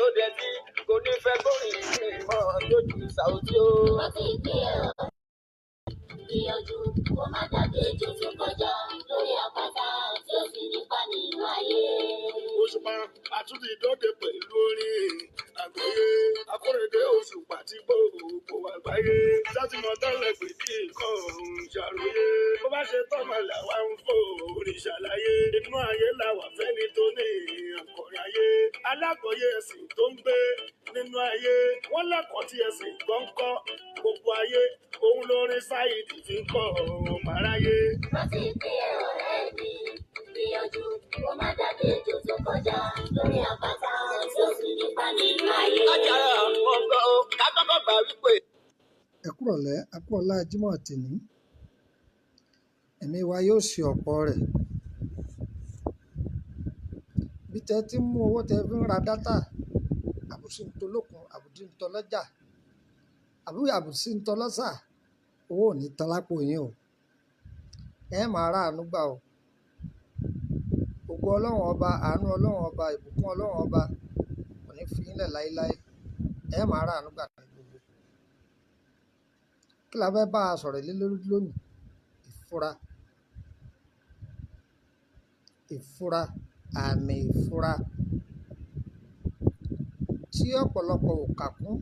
Tó dẹ̀ tí kò ní fẹ́ gbórin mọ́ lójú Saoty o. Rántí pé ẹ gbìyànjú kó má dàbí ejò tó kọjá lórí àpáta tí ó sì nípa nínú ayé. Òṣùpá àtúntì dóde pẹ̀lú orin àgbáyé. Akórèdé Òṣùpá tí gbogbo àgbáyé. Sátìmọ̀ tẹ́lẹ̀ pé kí nǹkan òun ṣàròyé. Bó bá ṣe tọ́mọ làwa ń fò orin ṣàlàyé. Inú ayé làwà fẹ́ni tó ní àkọ̀rẹ́ ayé. Alákọ̀ọ́yé ẹ̀sìn tó ń gbé nínú ayé. Wọ́n lẹ́kọ̀ọ́ tí ẹ̀sìn gbọ́ńkọ́ gbogbo ayé. Òun lórin Saheed fi ń kọ́ ọmọ aráyé. Rántí pé ọ̀rẹ́ mi, gbìyànjú kó má dàbí ejò tó kọjá lórí àpáta tí ó sì nípa nínú ayé. Ajára mọ̀ gbọ́ o, ká kọ́kọ́ gbà wípé. Ẹ kúrọ̀lẹ́, a kú ọlá Jímọ̀ tèní. Ẹ̀mí wa yóò ṣe ọ̀pọ̀ rẹ̀. Bí tẹ ti ń mú owó tẹ fi ń ra dátà, àbùsí ń tolókun, àbùdí ń tọlọ́jà, àbí àbùsí ń tọlọ́sà, owó ò ní tán lápò yín o. Ẹ máa ráàánú gbà o. Ògo Ọlọ́run ọba, àánú Ọlọ́run ọba, ìbùkún Ọlọ́run ọba kò ní fi yín lẹ̀ láéláé. Ẹ máa ráàánú gbà ní gbogbo. Kí la fẹ́ bá a sọ̀rọ̀ lé lórí lónìí? Ìfura. Ìfura, àmì ìfura tí ọ̀pọ̀lọpọ̀ ò kà kún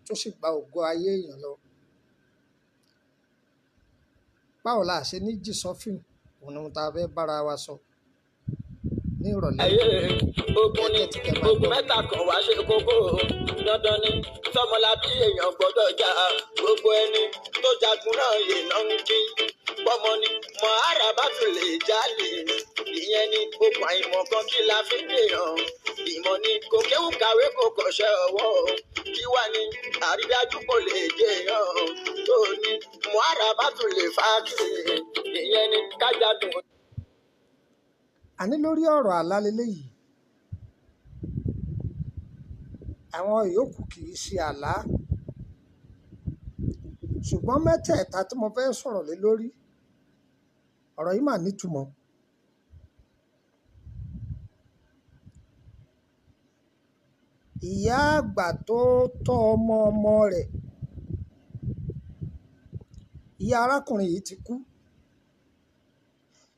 tó sì gba ògo ayé èèyàn lọ. Báwo la ṣe ní jì sọ́fìn? Òun ni ohun tá a fẹ́ bára wa sọ ní ìrọ̀lẹ́. Ayé ogun ni Ẹ tẹ́tí kẹ́ máa ogun gbọ́. mẹ́ta kan wá ṣe kókó, dandan ni tọmọlábí èèyàn gbọ́dọ̀ jà. Gbogbo ẹni tó jagun náà yèèyàn ń kí pọmọ ni mọ ara bá tún lè jálè. Ìyẹn ni okùn àìmọ̀ kan kí la fi dèèyàn. Ìmọ̀ ni kò kéwù kàwé kò kọ̀ṣẹ́ ọwọ́, kí wà ní àrídájú kò lè jẹyàn tó ní mọ ara bá tún lè fa kiri. Ìyẹn ni kájàdùn. Àní lórí ọ̀rọ̀ àlá leléyìí, àwọn ìyókù kì í ṣe àlá. Ṣùgbọ́n mẹ́tẹ̀ẹ̀ta tí mo fẹ́ sọ̀rọ̀ lé lórí, ọ̀rọ̀ yìí mà nítumọ̀. Ìyá àgbà tó tọ́ ọmọ ọmọ rẹ̀, ìyá arákùnrin yìí ti kú.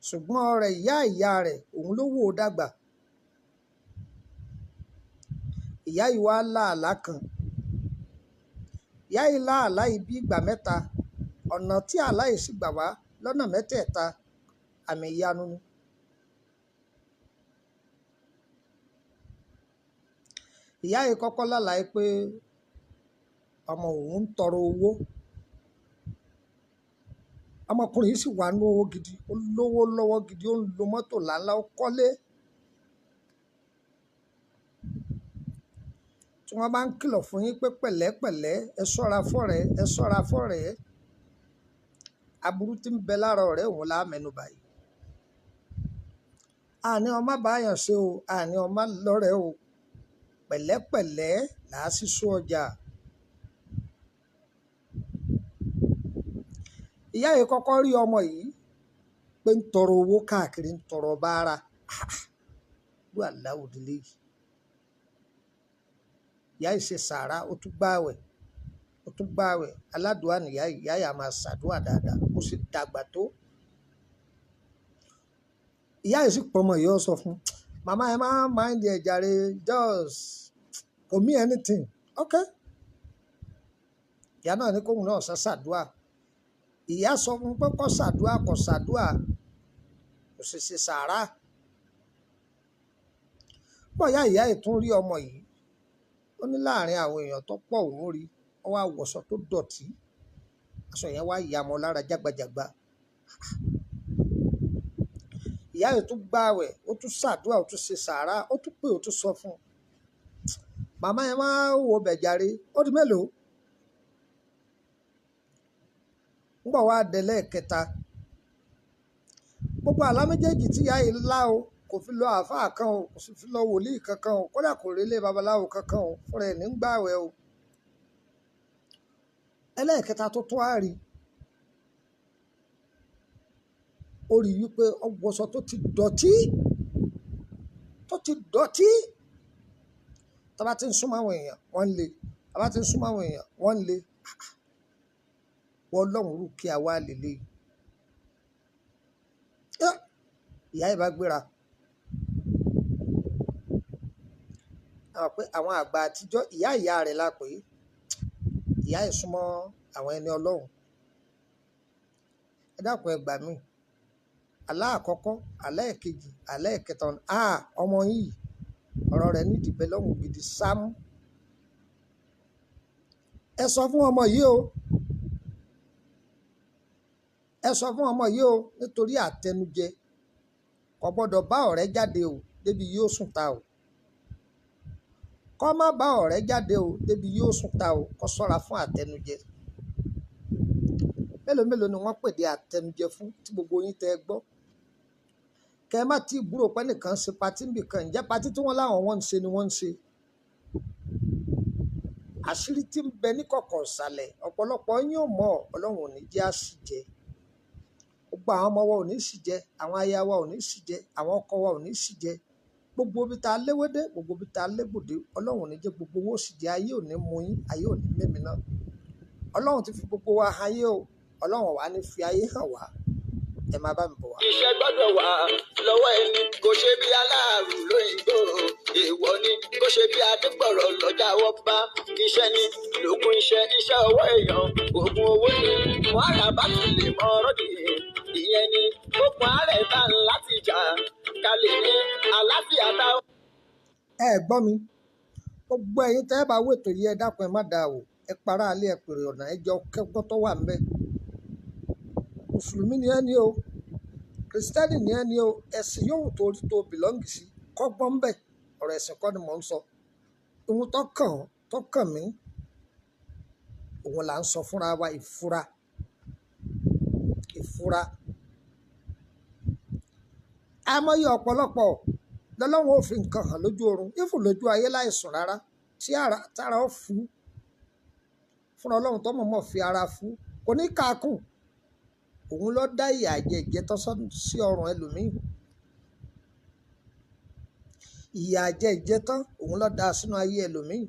Ṣùgbọ́n ọ̀rẹ́ ìyá ìyá rẹ̀ òun ló wò ó dàgbà. Ìyá yìí wá lá àlá kan. Ìyá yìí lá àlá yìí bí ìgbà mẹ́ta. Ọ̀nà tí àlá yìí sì gbà wá lọ́nà mẹ́tẹ̀ẹ̀ta, àmì ìyanu ni. Ìyá yìí kọ́kọ́ lálàá pé ọmọ òun ń tọrọ owó. Ọmọkùnrin yìí sì wà ní owó gidi, ó lówó lọ́wọ́ gidi, ó ń lo mọ́tò ńláńlá, ó kọ́lé. Tí wọ́n bá ń kìlọ̀ fún yín pé pẹ̀lẹ́pẹ̀lẹ́, ẹ ṣọ́ra fọ́rẹ̀ẹ́, ẹ ṣọ́ra fọ́rẹ̀ẹ́. Aburú tí ń bẹ lára ọ̀rẹ́ òun la mẹ́nu báyìí. Àní ọmọ báyàn ṣe o, àní ọmọ lọ́rẹ̀ẹ́ o. Pẹ̀lẹ́pẹ̀lẹ́ là á sísú ọjà. Ìyá yìí kọ́kọ́ rí ọmọ yìí pé ń tọrọ owó káàkiri, ń tọrọ báárà. Lú àláwò délé yìí. Ìyá yìí ṣe sàárà, ó tún gbààwẹ̀, ó tún gbààwẹ̀. Aládùá ni ìyá yìí, ìyá yìí a máa ṣàdúà dáadáa, ó sì dàgbà tó. Ìyá yìí sì pọmọ yìí, ó sọ fún màmá ẹ má mind ẹ jàre, just kò mean anything. Okay. Ìyá náà ní kóhun náà ṣe ṣàdúà. Ìyá sọ fún pé kó ṣàdúà, kó ṣàdúà, kò sì ṣe sàárà. Bóyá ìyá yìí tún rí ọmọ yìí, ó ní láàrin àwọn èèyàn tó pọ̀ òun rí, ó wá wọṣọ tó dọ̀tí, aṣọ yẹn wá yà mọ́ lára jágbajàgba. Ìyá yìí tún gbààwẹ̀, ó tún ṣàdúà, ó tún ṣe sàárà, ó tún pè, ó tún sọ fún un. Màmá yẹn máa ń wo bẹ̀jàre, ó di mélòó? Ń bọ̀ wá délé kẹta. Gbogbo àlá méjèèjì tí ìyá yìí lá o, kò fi lọ àáfàá kan o, kò sì fi lọ wòlíì kankan o, kódà kò relé babaláwo kankan o, fúnra ẹ̀ ní ń gbààwẹ̀ o. Ẹlẹ́ẹ̀kẹta tó tún á rí, ó rí wípé ó wọṣọ tó ti dọ̀tí, tó ti dọ̀tí. Tó bá ti ń súnmọ́ àwọn èèyàn wọ́n ń le, tó bá ti ń súnmọ́ àwọn èèyàn wọ́n ń le. Wọ́n lọ́hùn rú kí a wá lélẹ̀ yìí. Ìyá yìí bá gbéra. Àwọn pé àwọn àgbà àtijọ́, ìyá ìyá rẹ̀ la pè é. Ìyá yìí súnmọ́ àwọn ẹni Ọlọ́run. Ẹ dákun, ẹ gbà mí. Àlá àkọ́kọ́, àlá ẹ̀kejì, àlá ẹ̀kẹta, ọmọ yìí ọ̀rọ̀ rẹ̀ nídìí bẹ́ẹ̀ lọ́hùn gidi sámú. Ẹ sọ fún ọmọ yìí o, ẹ sọ fún ọmọ yìí o, nítorí àtẹnujẹ kò gbọ́dọ̀ bá ọ̀rẹ́ jáde o débi yóò sùn ta o. Kó má bá ọ̀rẹ́ jáde o débi yóò sùn ta o, kó ṣọ́ra fún àtẹnujẹ. Mélòó mélòó ni wọ́n pèdè àtẹnujẹ fún tí gbogbo yín tẹ́ ẹ gbọ́. Kẹ má tí gbúrò pé nìkan ṣe patí nìkan, ǹjẹ́ patí tí wọ́n láwọn wọ́n ń ṣe ni wọ́n ń ṣe. Àṣírí tí ń bẹ ní kọ̀kọ̀ ìsàlẹ̀ ọ̀pọ̀lọpọ̀ yín ò mọ̀, Ọlọ́run ò ní jẹ́ àṣìjẹ. Gbogbo àwọn ọmọ wa ò ní sì jẹ, àwọn aya wa ò ní sì jẹ, àwọn ọkọ wa ò ní sì jẹ. Gbogbo ibi tá a léwédé, gbogbo ibi tá a légbòdé, Ọlọ́run ò ní jẹ́ gbogbo owó sì jẹ, ayé ò ní mú yín, ayé ò ní mímí náà. Ọlọ́run ti fi gbogbo wa hàn ayé o, Ọlọ́run wà ní fi ayé hàn wá. Ẹ máa bá mi bọ̀ wá. Iṣẹ́ gbọ́dọ̀ wà lọ́wọ́ ẹni, kò ṣe bí aláàrù lóyìnbó. Èèwọ̀ ni kò ṣe bí adégbọ̀rọ̀ lọ́jà wọ́ bá. Iṣẹ́ ni lókun iṣẹ́, iṣẹ́ ọwọ́ èèyàn, oògùn owó ni. Wàhálà bá tún lè mọ ọ̀rọ̀ dì. Ìyẹn ni okùn àárẹ̀ bá ń láti jà. Ká lè ní àlàáfíà tá. Ẹ gbọ́ mi, gbogbo ẹ̀yin tẹ́ ẹ bá wètò yìí, ẹ dákun, ẹ má dáa o, ẹ para alẹ́, ẹ pèrè ọ̀nà, ẹ jọ kẹ́gbọ́n tó wà ńbẹ̀. Mùsùlùmí ni ẹ ní o, Kìrìsìtẹ́nì ni ẹ ní o, ẹ̀sìn yòówù tó rí tó bìlọ́ǹgì sí, kọ́gbọ́n ńbẹ̀. Ọ̀rọ̀ ẹ̀sìn kọ́ ni mò ń sọ. Ohun tó kàn ọ́, tó kàn mí, òun là ń sọ fúnra wa. Ìfura, ìfura. Àmọ́yé ọ̀pọ̀lọpọ̀ lọ́lọ́run ò fi nǹkan hàn lójú oorun, ífù lójú ayé láìsùn rárá, tí ara tára ó fu fúnra Ọlọ́run tó mọ̀ọ́mọ̀ fi ara fu, kò ní káàkùn. Òun ló dá ìyà àjẹjẹ tó sí ọrùn ẹlòmíì. Ìyà àjẹjẹ tán, òun ló dá sínú ayé ẹlòmíì.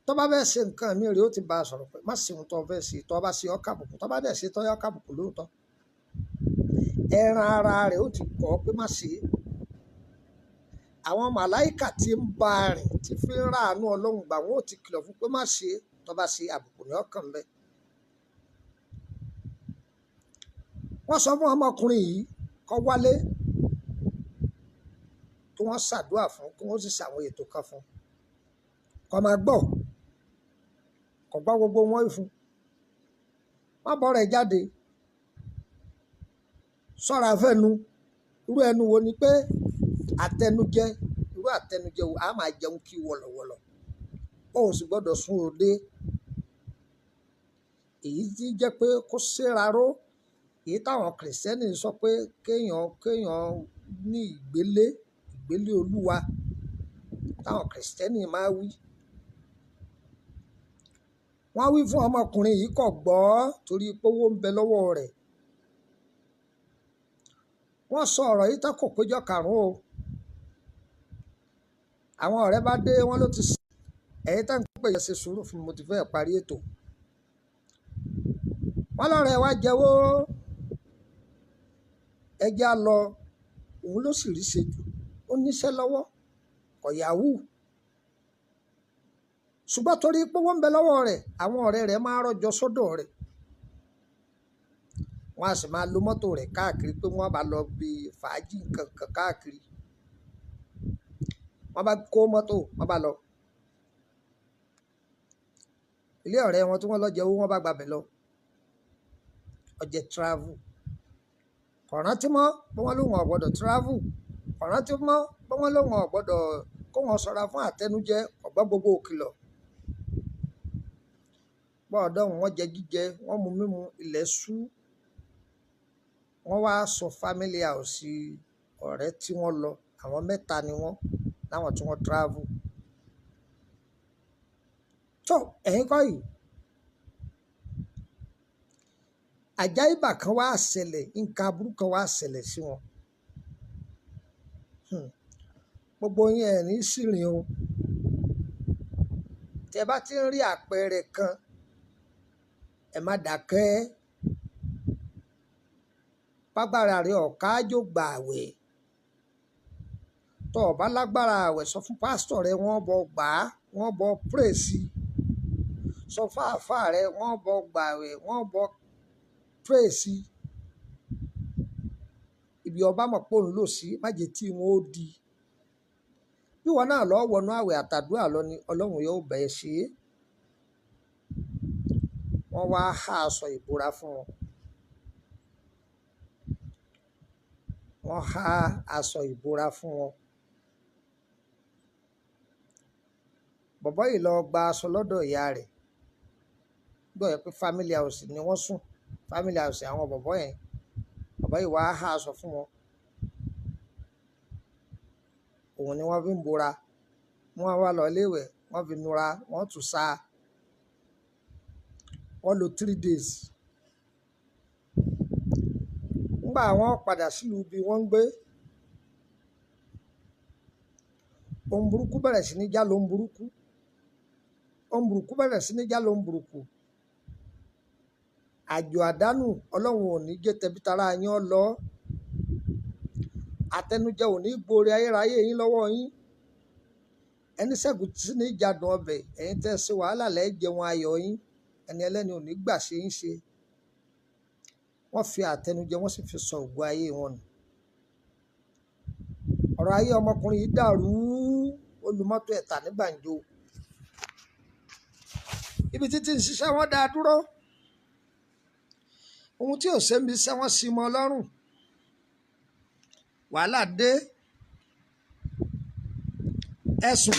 Tó bá fẹ́ ṣe nǹkan mi rèé, ó ti bá a sọ̀rọ̀ pé má ṣe ohun tó fẹ́ ṣe, tó bá ṣe ọ́ kàbùkù, tó bá dẹ̀ ṣe tó yọ kàbùkù lóòótọ́. Ẹran ara rẹ̀ ó ti kọ́ pé má ṣe é. Àwọn màláìkà tí ń bá a rìn tí fi ń ráàánú Ọlọ́run gbà wọ́n ó ti kìlọ̀ fún pé má ṣe é, tó bá ṣe àbùkù ní ọkàn bẹ́ẹ̀. Wọ́n sọ fún ọmọkùnrin yìí kó wálé, kí wọ́n ṣàdúrà fún, kí wọ́n sì ṣàwọn ètò kan fún. Kó máa gbọ́, kò gbọ́ gbogbo wọn fún. Má bọ́ rẹ̀ jáde, ṣọ́ra fẹ́nu. Irú ẹnu wo ni pé àtẹnujẹ, irú àtẹnujẹ wo a máa jẹun kí wọ̀lọ̀wọ̀lọ̀. Ó sì gbọ́dọ̀ sún òde. Èyí tí jẹ́ pé kó séra ró. Èyí táwọn Kìrìsìtẹ́nì sọ pé kéèyàn kéèyàn ní ìgbélé, ìgbélé Olúwa táwọn Kìrìsìtẹ́nì máa wí. Wọ́n wí fún ọmọkùnrin yìí kò gbọ́ torí pé owó ń bẹ lọ́wọ́ rẹ̀. Wọ́n sọ ọ̀rọ̀ yìí tán kò péjọ karùn-ún o. Àwọn ọ̀rẹ́ bá dé, wọ́n ló ti sọ. Ẹ̀yin tá ń pè é ṣe sùúrù fún mi, mo ti fẹ́ parí ètò. Wọ́n lọ́rẹ̀ wá jẹ́wọ́, ẹja lọ, òun ló sì rí ṣe jù. Ó níṣẹ́ lọ́wọ́, kò yahoo. Ṣùgbọ́n torí pé owó ń bẹ lọ́wọ́ rẹ̀, àwọn ọ̀rẹ́ rẹ̀ máa ń rọ́jọ sọ́dọ̀ rẹ̀. Wọ́n á sì máa lo mọ́tò rẹ̀ káàkiri pé wọ́n bá lọ bí fàájì nǹkan káàkiri. Wọ́n bá kó mọ́tò, wọ́n bá lọ. Ilé ọ̀rẹ́ wọn tí wọ́n lọ jẹ owó, wọ́n bá gbabẹ̀ lọ. Ọjẹ́ travel. Kò rántí mọ́ pé wọ́n lóun ò gbọ́dọ̀ travel. Kò rántí mọ́ pé wọ́n lóun ò gbọ́dọ̀ kó wọn ṣọ́ra fún àtẹnujẹ, kò gbọ́ gbogbo òkìlọ̀. Bọ́ ọ̀dọ́ wọn jẹ jíjẹ, wọ́n mu mímu, ilẹ̀ ṣú. Wọ́n wá sọ family house ọ̀rẹ́ tí wọ́n lọ, àwọn mẹ́ta ni wọ́n, láwọn tí wọ́n travel. Tó ẹ̀yin kọ́ yìí, àjáyébà kan wá ṣẹlẹ̀, nǹkan aburú kan wá ṣẹlẹ̀ sí wọn. Gbogbo yín ẹ̀ ní sìrìn o. Tẹ bá ti ń rí àpẹẹrẹ kan, ẹ má dákẹ́. Bágbára rẹ ọ̀ká ájò gbà àwẹ̀. Tọ́ ọ bá lágbára àwẹ̀, sọ fún pásítọ̀ rẹ, wọ́n bọ gbà á, wọ́n bọ pírèsì. Sọ fún àáfàá rẹ, wọ́n bọ gbà àwẹ̀, wọ́n bọ pírèsì. Ibi ọba mọ̀ pé òun lò sí, má jẹ́ tí wọn ó di. Bí wọn náà lọ wọnú àwẹ̀ àtàdúrà lọ ni Ọlọ́run yóò bẹ̀ ẹ́ ṣe é. Wọ́n wá há aṣọ ìbora fún wọn. Wọ́n há aṣọ ìbora fún wọn. Bọ̀bọ́ yìí lọ gba aṣọ lọ́dọ̀ ìyá rẹ̀. Gbọ́ yẹ pé family house ni wọ́n sùn. Family house àwọn bọ̀bọ́ yẹn. Bọ̀bọ́ yìí wá há aṣọ fún wọn. Òun ni wọ́n fi ń bora. Wọ́n wá lọ iléèwẹ̀, wọ́n fi nura, wọ́n tún sá. Wọ́n lò 3 days. Nígbà wọ́n padà sílùú ibi wọ́n ń gbé, ohun burúkú bẹ̀rẹ̀ sí ní já lóhun burúkú. Ohun burúkú bẹ̀rẹ̀ sí ní já lóhun burúkú. Àjò àdánù Ọlọ́run ò ní jẹ́ tẹbítara yín ọ lọ. Àtẹnujẹ ò ní gborí ayérayé yín lọ́wọ́ yín. Ẹni ṣẹ́gun tí ní jadùn ọbẹ̀, ẹ̀yin tẹ́ ṣe wàhálà lẹ́ jẹun ayọ̀ yín. Ẹni ẹlẹ́ni ò ní gbà ṣe yín ṣe. Wọ́n fi àtẹnujẹ, wọ́n sì fi sọ ògo ayé wọn nù. Ọ̀rọ̀ ayé ọmọkùnrin yìí dàrú, olùmọ́tò ẹ̀ta ní gbàǹjo. Ibi títí ń ṣiṣẹ́ wọn dá dúró. Ohun tí ò ṣe ń bi iṣẹ́ wọn sì mọ́ lọ́rùn. Wàhálà dé. Ẹ̀sùn.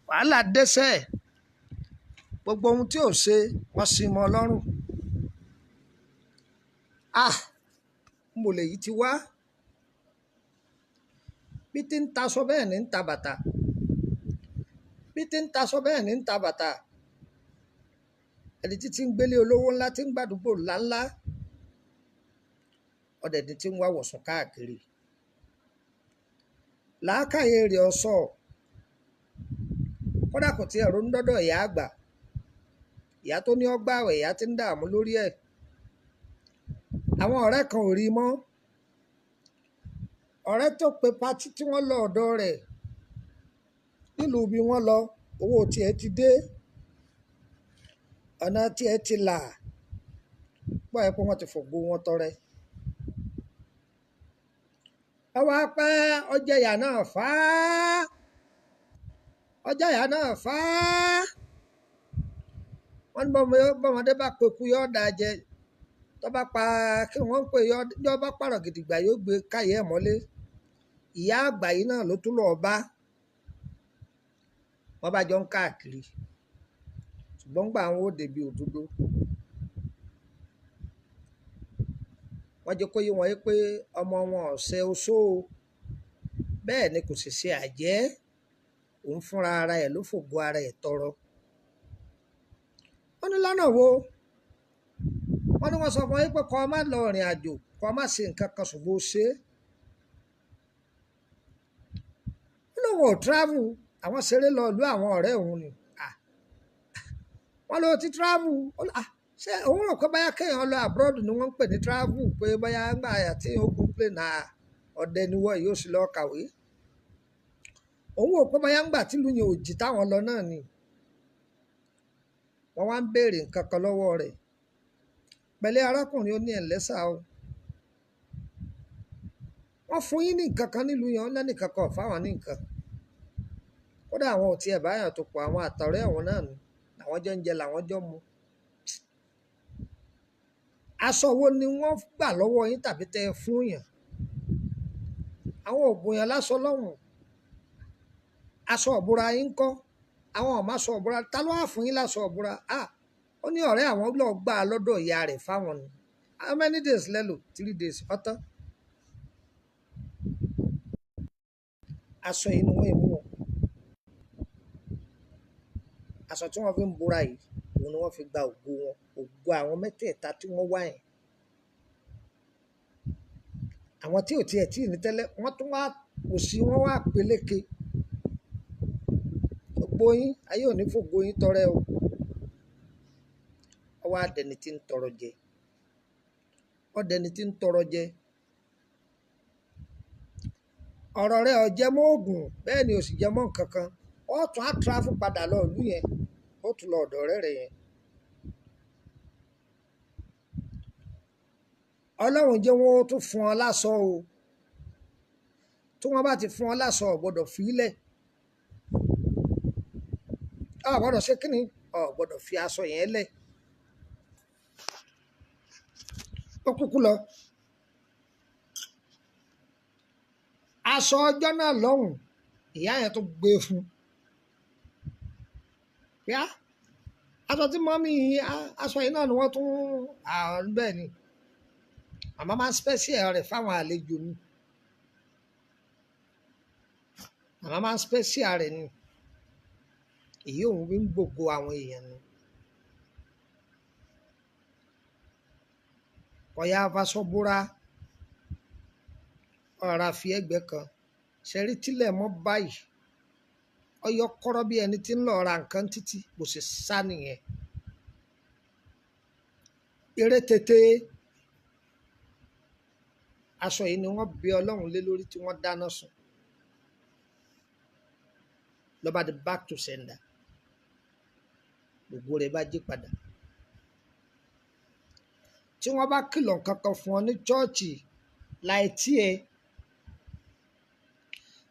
Wàhálà dé sẹ́ẹ̀. Gbogbo ohun tí ò ṣe wọ́n sì mọ́ lọ́rùn. Ah! Mo lè yí ti wá. Bí ti ń taṣọ bẹ́ẹ̀ ni ń ta bàtà. Bí ti ń taṣọ bẹ́ẹ̀ ni ń ta bàtà. Ẹni títí ń gbélé olówó ńlá tí ń gbàdúgbò ńláńlá. Ọ̀dẹ̀dẹ̀ tí ń wá wọ̀sùn káàkiri. Làákàyè rẹ̀ ọ̀sọ̀. Kódà kò tiẹ̀ ronú dọ́dọ̀ ìyá àgbà. Ìyá tó ní ọgbà àwẹ̀, ìyá tí ń dààmú lórí ẹ̀. Àwọn ọ̀rẹ́ kan ò rí i mọ́. Ọ̀rẹ́ tó pe patí tí wọ́n lọ ọ̀dọ̀ rẹ̀ nílùú bí wọ́n lọ, owó tiẹ̀ ti dé, ọ̀nà tiẹ̀ ti là. Gbọ́ ẹ pé wọ́n ti fògo wọn tọrẹ. Ọwọ́ apẹ́ ọjà ìyá náà fá. Ọjà ìyá náà fá. Wọ́n ní bọ́mọdé bá peku yóò dáa jẹ. Tọ́ bá pa kí wọ́n ń pè yọ, yọ bá pààrọ̀ gidigba yóò gbé káyé ẹ̀ mọ́lé. Ìyá àgbà yìí náà ló tún lọ́ọ́ bá. Wọ́n bá jọ ń káàkiri. Ṣùgbọ́n gbà wọn ó débi òdodo. Wọ́n jẹ́ kó yé wọn pé ọmọ wọn ò ṣe oṣó o. Bẹ́ẹ̀ ni kò sì ṣe àjẹ́. Òun fúnra ara ẹ̀ ló fògo ara ẹ̀ tọrọ. Wọ́n ní lọ́nà wo? Wọ́n ní wọ́n sọ fún yín pé kó má lọ ìrìn àjò, kó má ṣe nǹkan kan ṣùgbọ́n ó ṣe é. Ó lóun ò travel, àwọn ṣeré lọ ìlú àwọn ọ̀rẹ́ òun ni. Ah! Wọ́n ló ti travel. Ṣé òun rò pé báyá kéèyàn lọ abroad ni wọ́n ń pè ní travel, pé báyá ńgbà tí ó gun plane náà ọ̀dẹ ni wọ́n yóò sì lọ kàwé. Òun rò pé báyá ńgbà tí ìlú yẹn ò jì táwọn lọ náà ni. Wọ́n wá ń béèrè nǹkan kan lọ́wọ́ rẹ̀. Pẹ̀lẹ́ arákùnrin, ó ní ẹ̀ lẹ́sà o. Wọ́n fún yín ní nǹkan kan nílùú yẹn, ó lẹ́nì kankan ò fáwọn ní nǹkan. Kódà àwọn ò tiẹ̀ báyàn tó pọ̀, àwọn àtọ̀rẹ́ àwọn náà ni. Làwọn jọ ń jẹ, làwọn jọ ń mu. Aṣọ wo ni wọ́n gbà lọ́wọ́ yín tàbí tẹ ẹ fún yàn? Àwọn ò bùn yàn láṣọ lọ́hùn. Aṣọ ìbora yín ńkọ́? Àwọn ò máṣọ ìbora. Ta ló wá fún yín láṣọ ìbora? Ah! Ó ní ọ̀rẹ́ àwọn lọ gbà á lọ́dọ̀ ìyá rẹ̀ fáwọn ni. How many days lẹ lò? 3 days. Ọ̀tán. Aṣọ yìí ni wọ́n mú wọn. Aṣọ tí wọ́n fi ń bora yìí, òun ni wọ́n fi gba ògo wọn. Ògo àwọn mẹ́tẹ̀ẹ̀ta tí wọ́n wá yẹn. Àwọn tí ò tiẹ̀ tí ì ní tẹ́lẹ̀, wọ́n tún wá Òṣì wọn wá peléke. Gbogbo yín, ayé ò ní fògo yín tọrẹ o. Ó wá dẹni tí ń tọrọ jẹ. Ó dẹni tí ń tọrọ jẹ. Ọ̀rọ̀ rẹ̀ ò jẹ mọ́ òògùn, bẹ́ẹ̀ ni ò sì jẹ mọ́ nǹkan kan. Ó tún á travel padà lọ ìlú yẹn, ó tún lọ ọ̀dọ̀ ọ̀rẹ́ rẹ̀ yẹn. Ọlọ́run jẹ́ wọ́n ó tún fún ọ láṣọ o. Tí wọ́n bá ti fún ọ láṣọ, ò gbọ́dọ̀ fi í lẹ̀. Ò gbọ́dọ̀ ṣe kíni? Ò gbọ́dọ̀ fi aṣọ yẹn lẹ̀. Ó kúkú lọ. Aṣọ ọjọ́ náà lọ́hùn, ìyá yẹn tó gbé fún un. Pé á, aṣọ tí mọ́mí yìí, aṣọ yìí náà ni wọ́n tún, bẹ́ẹ̀ ni. Màmá máa ń special rẹ̀ fáwọn àlejò ni. Màmá máa ń special rẹ̀ ni. Èyí òun fi ń gbògo àwọn èèyàn ni. Kọ̀yà faṣọ búra, ọ̀rá fi ẹ̀gbẹ́ kan. Ṣẹ̀rí tílẹ̀ mọ́ báyìí. Ọyọ kọ́rọ́ bí ẹni tí ń lọ ra nǹkan títí, bó ṣe sá nìyẹn. Eré tètè. Aṣọ yìí ni wọ́n bẹ Ọlọ́run lé lórí tí wọ́n dáná sun. Ló bá di back to sender. Gbogbo rẹ̀ bá jí padà. Tí wọ́n bá kìlọ̀ nǹkan kan fún ọ ní chọ́ọ̀chì láì tí ẹ.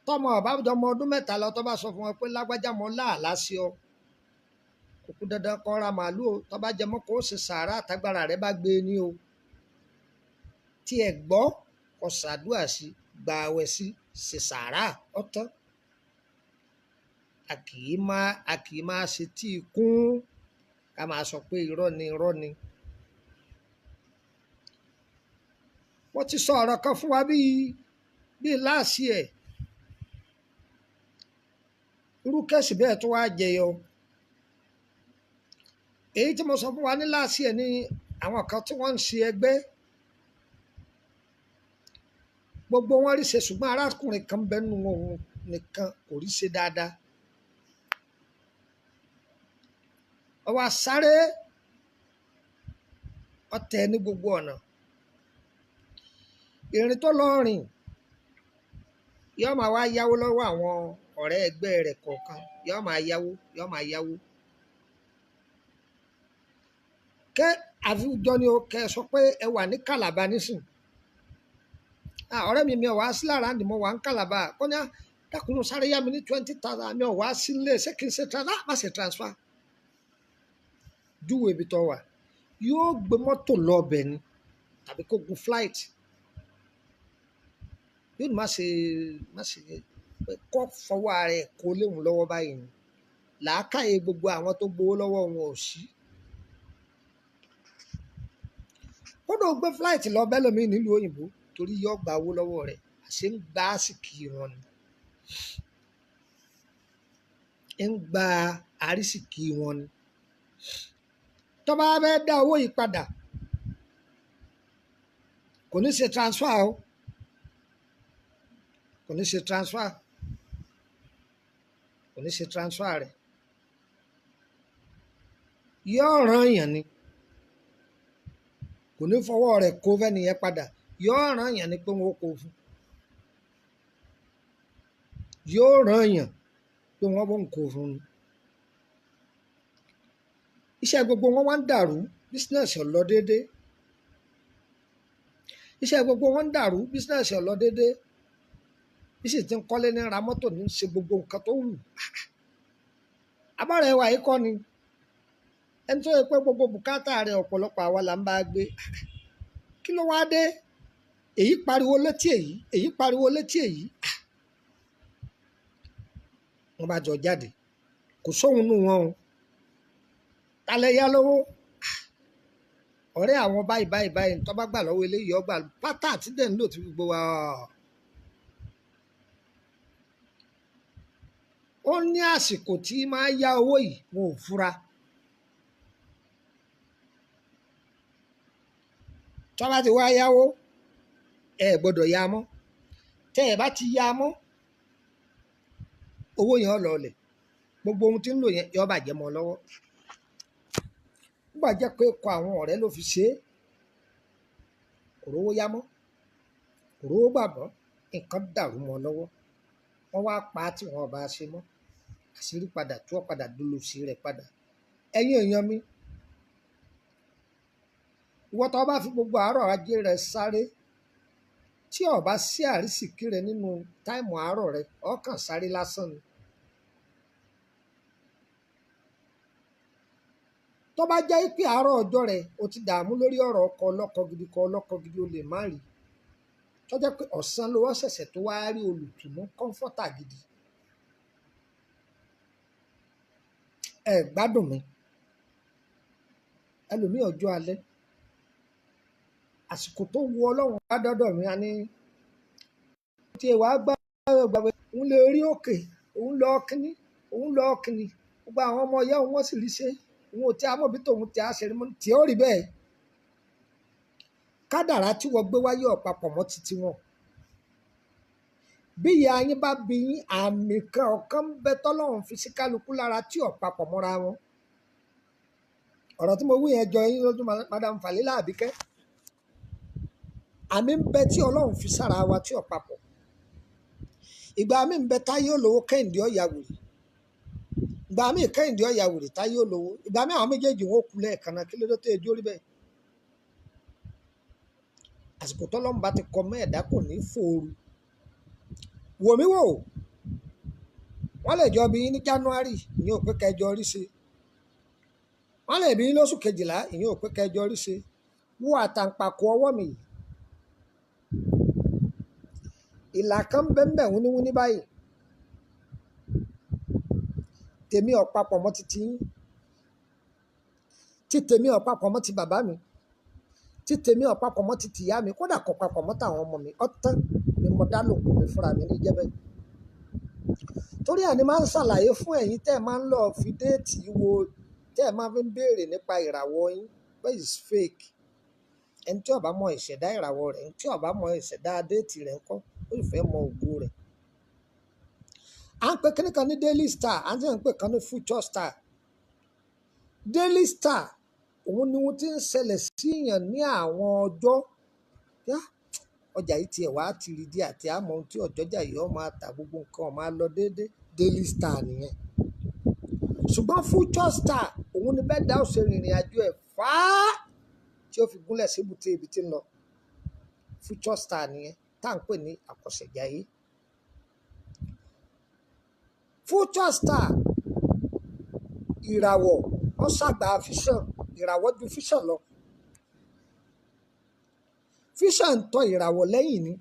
Tọ́mọ ọ̀bá ọmọ ọdún mẹ́ta lọ tó bá sọ fún ọ pé lágbájá mọ́ láàlá sí ọ. Kò kú dandan kó ra màálù o, tó bá jẹ mọ́ kó ṣe sàárà tágbára rẹ bá gbé e ní o. Tí ẹ gbọ́, kó ṣàdúà sí, gba àwẹ̀ sí, ṣe sàárà ọ̀tán. A kì í máa ṣe tí ikún ká máa sọ pé irọ́ ni irọ́ ni. Wọ́n ti sọ ọ̀rọ̀ kan fún wa bí láàsì ẹ̀. Irú kẹ́sì bẹ́ẹ̀ tó wá jẹyọ. Èyí tí mo sọ fún wa ní láàsì ẹ̀ ni àwọn kan tí wọ́n ń ṣe ẹgbẹ́. Gbogbo wọn rí ṣe, ṣùgbọ́n arákùnrin kan bẹ́ẹ̀ nínú òun nìkan kò rí ṣe dáadáa. Ó wá sáré ọ̀tẹ̀ ní gbogbo ọ̀nà. Ìrìn tó lọ rìn, yóò máa wá yáwó lọ́wọ́ àwọn ọ̀rẹ́ ẹgbẹ́ rẹ̀ kọ̀ọ̀kan. Yóò máa yáwó, yóò máa yáwó. Kẹ́ àfijọ́ ni o kẹ́ sọ pé ẹ wà ní Kàlàbà nísìn. Ọ̀rẹ́ mi mi ò wá sí lára àǹdí, mo wà ní Kàlàbà. Kọ́ ni á, dákun mo sáré yá mi ní 20,000, mi ò wá sílé, ṣé kí n ṣe transfer? Má ṣe transfer. Júwe ibi tó wà. Yóò gbé mọ́tò lọ ọbẹ̀ ni tàbí kó gun flight. Yóò ní má ṣe kọ́ fọwọ́ ara ẹ̀ kó léwu lọ́wọ́ báyìí ni. Làákàyè gbogbo àwọn tó gbowó lọ́wọ́ wọn ò sí. Kódà ó gbé flight lọ bẹ́ẹ̀ lómi nílùú òyìnbó torí yóò gba owó lọ́wọ́ rẹ̀, àṣé ń gba àsìkí wọn ni. Ń gba àrísìkí wọn ni. Tó bá fẹ́ dá owó yìí padà, kò ní ṣe transfer o. Kò ní ṣe transfer. Kò ní ṣe transfer rẹ̀. Yóò rán èèyàn ni. Kò ní fọwọ́ rẹ̀ kó fẹ́ni yẹn padà. Yóò rán èèyàn ni pé wọ́n kó fún. Yóò rán èèyàn pé wọ́n bó ń kó fún un. Iṣẹ́ gbogbo wọn wá ń dàrú, business ò lọ déédé. Iṣẹ́ gbogbo wọn ń dàrú, business ò lọ déédé. Bí sì ti ń kọ́lé ní ra mọ́tò ní ṣe gbogbo nǹkan tó wù. Abára ẹwà yìí kọ́ ni. Ẹni tó yẹ pé gbogbo bùkátà rẹ̀ ọ̀pọ̀lọpọ̀ àwa là ń bá gbé. Kí ló wá dé? Èyí pariwo létí èyí, èyí pariwo létí èyí. Wọ́n bá jọ jáde. Kò sóhun nù wọn o. Talẹ̀ yá lówó. Ọ̀rẹ́ àwọn báyìí báyìí báyìí tó bá gbà lọ́wọ́ eléyìí ọgbà pátá àti dẹ̀ ń lò tí gbogbo wa. Ó ní àsìkò tí máa yá owó yìí, wọn ò fura. Tó bá ti wá yáwó, ẹ gbọ́dọ̀ yá mọ́. Tẹ́ ẹ bá ti yá a mọ́, owó yẹn ó lọọlẹ̀, gbogbo ohun tí ń lò yẹn yó bàjẹ́ mọ́ ọ lọ́wọ́. Nígbà jẹ́ pé kọ àwọn ọ̀rẹ́ ló fi ṣe é, kò rówó yá mọ́, kò rówó gbà mọ́, nǹkan dàrú mọ́ ọ lọ́wọ́. Wọ́n wá pa á tí wọn ò bá ṣe mọ́, àṣírí padà tú ọ padà dolòṣì rẹ̀ padà. Ẹ̀yin èèyàn mi, ìwọ tó bá fi gbogbo àárọ̀ ajé rẹ sáré, tí o bá sí àrísìkí rẹ nínú táìmù àárọ̀ rẹ, o kàn sáré lásán ni. Tó bá jẹ́ pé àárọ̀ ọjọ́ rẹ o ti dààmú lórí ọ̀rọ̀ ọkọ ọlọ́kọ gidi kọ ọlọ́kọ gidi, o lè má rí. Tó jẹ́ pé ọ̀sán ló wá ṣẹ̀ṣẹ̀ tó wá rí olùtùnú kọ́ńfọ́tà gidi. Ẹ gbádùn mi. Ẹlòmíì ọjọ́ alẹ́, àsìkò tó wu Ọlọ́run bá dọ́dọ̀ mi, a ní tí ẹ wàá gbàgbé, òun lè rí òkè, òun lọ kínní, òun lọ kínní, gbogbo àwọn ọmọ ìyá òun wọ́n sì rí ṣe, òun ò tí a mọ̀ bí tòun tí a ṣe rí mọ́, tí ó rí bẹ́ẹ̀. Kádàrá tí wọ́n gbé wáyé ọ̀pápọ̀ mọ́ titi wọn. Bí ìyá yín bá bí yín, àmì kan ọ̀kan ń bẹ tọ́lọ́run fi sí kálukú lára tí ọ̀pápọ̀ mọ́ra wọn. Ọ̀rọ̀ tí mo wí yẹn jọ yín lójú, Madam Falila Àbíkẹ́. Àmì ń bẹ tí Ọlọ́run fi sára wa tí ọ̀pápọ̀. Ìgbà mi ń bẹ táyé olówó, Kẹ́hìndé ọ̀yà wèrè. Ìgbà mi Kẹ́hìndé ọ̀yà wèrè, táyé olówó. Ìgbà mi àwọn méjèèjì wọn ó kú lẹ́ẹ̀kan náà, kí ló dé tó ejò rí bẹ́ẹ̀? Àsìkò tọ́lọ́run bá ti kọ mọ́ ẹ̀dá kò ní fòoru. Wò mí wò, wọ́n lè jọ bí yín ní January, ìyẹn ò pé kẹjọ rí ṣe. Wọ́n lè bí yín lóṣù kejìlá, ìyẹn ò pé kẹjọ rí ṣe. Wo àtàǹpàkò ọwọ́ mi yìí. Ìlà kan ń bẹ ń bẹ wúníwúní báyìí. Tèmi ò papọ̀ mọ́ titi yín. Tí tèmi ò papọ̀ mọ́ ti bàbá mi. Tí tèmi ò papọ̀ mọ́ ti tìyá mi, kódà kò papọ̀ mọ́ tàwọn ọmọ mi. Ọ̀tán ni mo dá lòpọ̀ mi fúnra mi ní jẹ́bẹ́. Torí àní máa ń ṣàlàyé fún ẹ̀yin tẹ́ ẹ máa ń lọ fi déètì wo, tẹ́ ẹ máa fi ń béèrè nípa ìràwọ̀ yín, pé is fake. Ẹni tí ó bá mọ ìṣẹ̀dá ìràwọ̀ rẹ̀, ẹni tí ó bá mọ ìṣẹ̀dá déètì rẹ̀ ńkọ́, ó sì fẹ́ mọ ògo rẹ̀. À ń pè kíní kan ní Daily Star, à ń sì ń pè kan ní Future Star. Daily Star, òun ni ohun tí ń ṣẹlẹ̀ sí èèyàn ní àwọn ọjọ́. Yá, ọjà yìí tiẹ̀ wá ti rí díẹ̀ àti àmọ́ ohun tí ọ̀jọ́jà yìí ó máa tà, gbogbo nǹkan ó máa lọ déédé. Daily Star nìyẹn. Ṣùgbọ́n Future Star, òun ni bẹ́ẹ̀ dá ó ṣe rìnrìn àjò ẹ̀ fáá tí ó fi gúnlẹ̀ sí ibùté ibi tí ń lọ. Future Star nìyẹn tá à ń pè ní àkọsẹ̀jayé. Future Star, ìràwọ̀, wọ́n ṣàgbà fíṣàn, ìràwọ̀ ju fíṣàn lọ. Fíṣàn ń tọ ìràwọ̀ lẹ́yìn ni.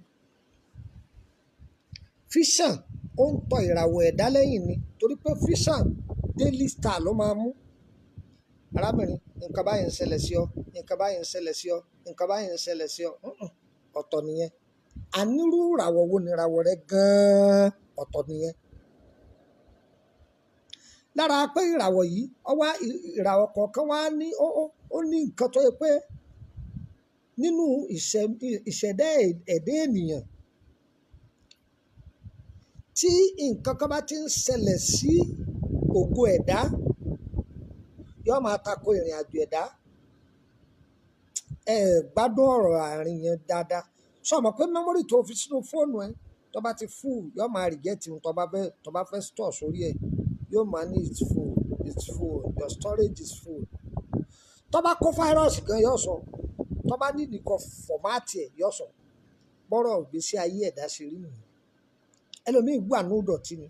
Fíṣàn ó ń tọ ìràwọ̀ ẹ̀dá lẹ́yìn ni, torí pé fíṣàn Daily Star ló máa mú. Arábìnrin, nǹkan báyìí ń ṣẹlẹ̀ sí ọ, nǹkan báyìí ń ṣẹlẹ̀ sí ọ, nǹkan báyìí ń ṣẹlẹ̀ sí ọ. Ọ̀tọ̀ nìyẹn. Ànírú ìràwọ̀ wo ni ìràwọ̀ rẹ gan-an? Ọ̀tọ̀ nìyẹn. Lára pé ìràwọ̀ yìí, ó wá ìràwọ̀ kọ̀ọ̀kan wá ní ó ní nǹkan tó yẹ pé nínú ìṣẹ̀dá ẹ̀dá ènìyàn, tí nǹkan kan bá ti ń ṣẹlẹ̀ sí ògo ẹ̀dá, yóò máa tako ìrìn àjò ẹ̀dá. Ẹ gbádùn ọ̀rọ̀ àárín yẹn dáadáa. Ṣé o mọ̀ pé memory tó fi sínú fóònù ẹ, tó bá ti full, yóò máa reject ohun tó bá fẹ́ store sórí ẹ̀. Yóò máa ní it's full, it's full, your storage is full. Tó bá kó virus gan yóò sọ. Tó bá ní nìkan format ẹ̀ yóò sọ. Bọ́rọ̀ ìgbésí ayé ẹ̀dá ṣe rí nìyẹn. Ẹlòmíì wà ní ìdọ̀tí ni.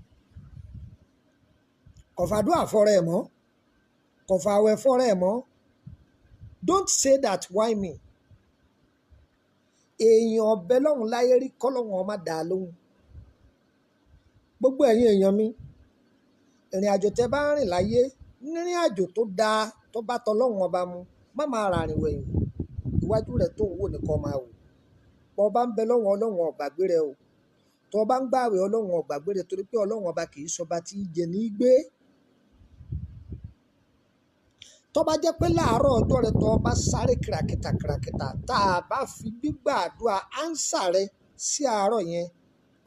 Kò fàdúrà fọ́ra ẹ̀ mọ́. Kò fàwẹ̀ fọ́ra ẹ̀ mọ́. Don't say that, why me? Èèyàn ọbẹ̀ lọ́hùn láyé rí kọ́lọ́hùn ọmọ dà lóhùn. Gbogbo ẹ̀yin èèyàn mi, ìrìn àjò tẹ bá ń rìn láyé, nírìn àjò tó dáa tó bá tọlọ́hun ọba mu, má máa ràrìn wẹ̀yìn. Iwájú rẹ̀ tó ń wò nìkan máa wò. Bọ́ bá ń bẹ lọ́hùn, Ọlọ́run ò gbàgbé rẹ o. Tó bá ń gbààwẹ̀, Ọlọ́run ò gbàgbé rẹ, torí pé Ọlọ́run ọba kì í ṣọba tí í jẹ ní gbé. Tó bá jẹ́ pé láàárọ̀ ọjọ́ rẹ tó bá sáré kìràkìtà kìràkìtà, tá a bá fi gbígbàdúrà ánsà rẹ sí àárọ̀ yẹn,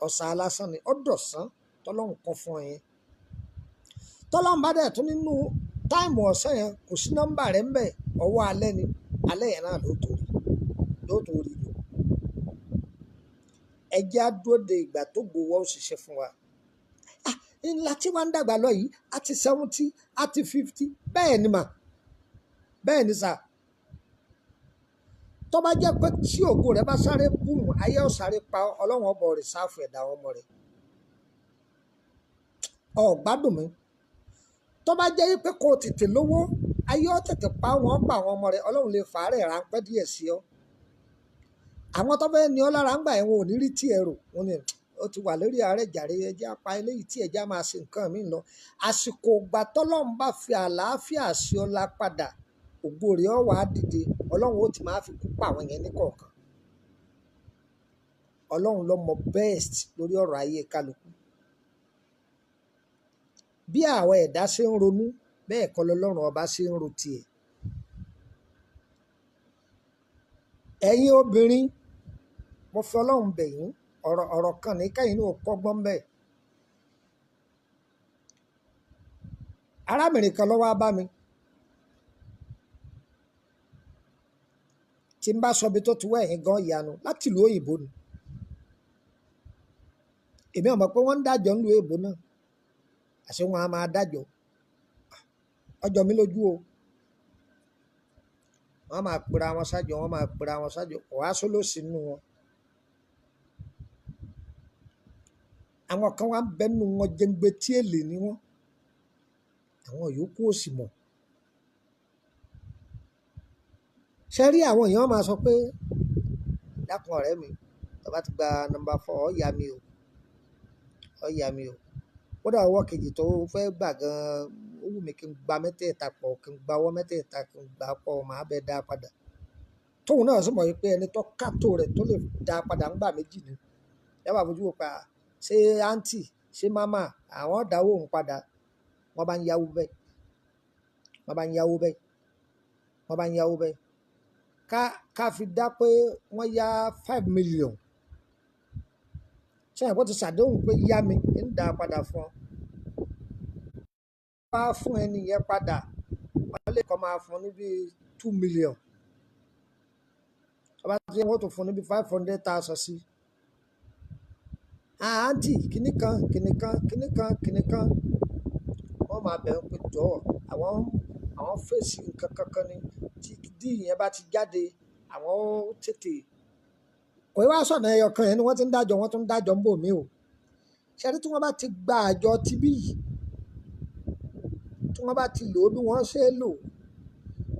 Ọ̀sán alásán ni ọ̀dọ̀sán tọ́lọ́run kọ fún ọ yẹn. Tọ́lọ́run bá dẹ̀ tún nínú táìmù ọ̀sán yẹn kò sí nọ́mbà rẹ̀ ńbẹ̀, ọwọ́ alẹ́ ni, alẹ́ yẹn náà ló torí ló torí lò. Ẹ jẹ́ á dúró de ìgbà tó gbowó ó ṣiṣẹ́ fún wa. Ńlá tí wọ́n ń dàgbà lọ yìí, á ti 70, á ti 50, bẹ́ẹ̀ ni mà, bẹ́ẹ̀ ni sà. Tó bá jẹ́ pé tí ògo rẹ̀ bá sáré bùn, ayé ó sáré pa ọ́, Ọlọ́run ọbọ̀ rẹ̀ sáfù ẹ̀dá ọmọ rẹ̀. Ọ̀ gbádùn mi. Tó bá jẹ́ pé kò tètè lówó, ayé ó tètè pa wọ́n, pa àwọn ọmọ rẹ̀, Ọlọ́run lè fà á rẹ̀ ráńpẹ́ díẹ̀ sí ọ. Àwọn tó fẹ́ ní ọ lára ń gbà yẹn, wọn ò ní rí tiẹ̀ rò. Wọ́n ní ó ti wà lórí ààrẹ jàre, ẹ jẹ́ á pa eléyìí tí ẹ jẹ́ á máa ṣe nǹkan míì lọ. Àsìkò ìgbà tọ́lọ́run bá fi àlàáfíà sí ọ la padà, ògo rẹ̀ ó wá dìde, Ọlọ́run ó ti máa fi kú pa àwọn yẹn ní kọ̀ọ̀kan. Ọlọ́run ló mọ best lórí ọ̀rọ̀ ayé kálukú. Bí àwọn ẹ̀dá ṣe ń ronú, bẹ́ẹ̀ kọ́ lọ́lọ́run ọba ṣe ń ro tiẹ̀. Ẹ̀yin obìnrin, mo fi Ọlọ́run bẹ̀ yín, ọ̀rọ̀ kan ní kẹ́yìn ní ò kọ́gbọ́n bẹ́ẹ̀. Arábìnrin kan ló wá bá mi. Tí n bá sọ ibi tó ti wá, ẹ̀yin gan ìyanu, láti ìlú òyìnbó ni. Èmi ò mọ̀ pé wọ́n ń dájọ́ nílùú èbó náà. Àṣé wọn a máa dájọ́. Ọjọ́ mi lójú o. Wọ́n á máa pera wọn sájọ, wọ́n máa pera wọn sájọ, kò wá sólòsì nínú wọn. Àwọn kan wá ń bẹ nínú wọn jẹ́ngbé tí èlé ni wọ́n. Àwọn yòókù ò sì mọ̀. Ṣé rí àwọn èèyàn máa sọ pé, dákun ọ̀rẹ́ mi, tó bá ti gba nọ́mbà 4, ó yá mi o, ó yá mi o. Kódà ọwọ́ kejì tó fẹ́ gbà gan-an, ó wù mí kí n gba mẹ́tẹ̀ẹ̀ta pọ̀, kí n gba ọwọ́ mẹ́tẹ̀ẹ̀ta, kí n gbà pọ̀, màá bẹ dá padà. Tóun náà sì mọ̀ wípé ẹni tó kátó rẹ̀ tó lè dá padà ń gbà méjì ni. Ẹ bá fojú wo pa, ṣé àǹtí, ṣé màmá, àwọn dáwó òun padà. Wọ́n bá ń yáwó bẹ́ẹ̀. Wọ́n bá ń yáwó bẹ́ẹ̀. Wọ́n bá ń yáwó bẹ́ẹ̀. Ká fi dá pé wọ́n yá 5 million. Ṣé àìpọ́ ti ṣàdéhùn pé yá mi, ń dá padà fún ọ. Bá fún ẹni yẹn padà, wọ́n lè kọ́ máa fún ní bí 2 million. Ọba tí wọ́n tún fún ní bí 500,000 sí. Àǹtí, kíní kan, kíní kan, kíní kan, kíní kan. Wọ́n máa bẹ̀rù pé jọ̀ọ́, àwọn fèsì nǹkan kankan ni. Tí dí yẹn bá ti jáde, àwọn ó tètè. Kò wá sọ̀nà ẹyọ kan yẹn ni wọ́n ti ń dájọ́, wọ́n tún ń dájọ́ ń bò mí o. Ṣé rí tí wọ́n bá ti gba àjọ tí bí yìí, tí wọ́n bá ti lò ó bí wọ́n ṣe é lò,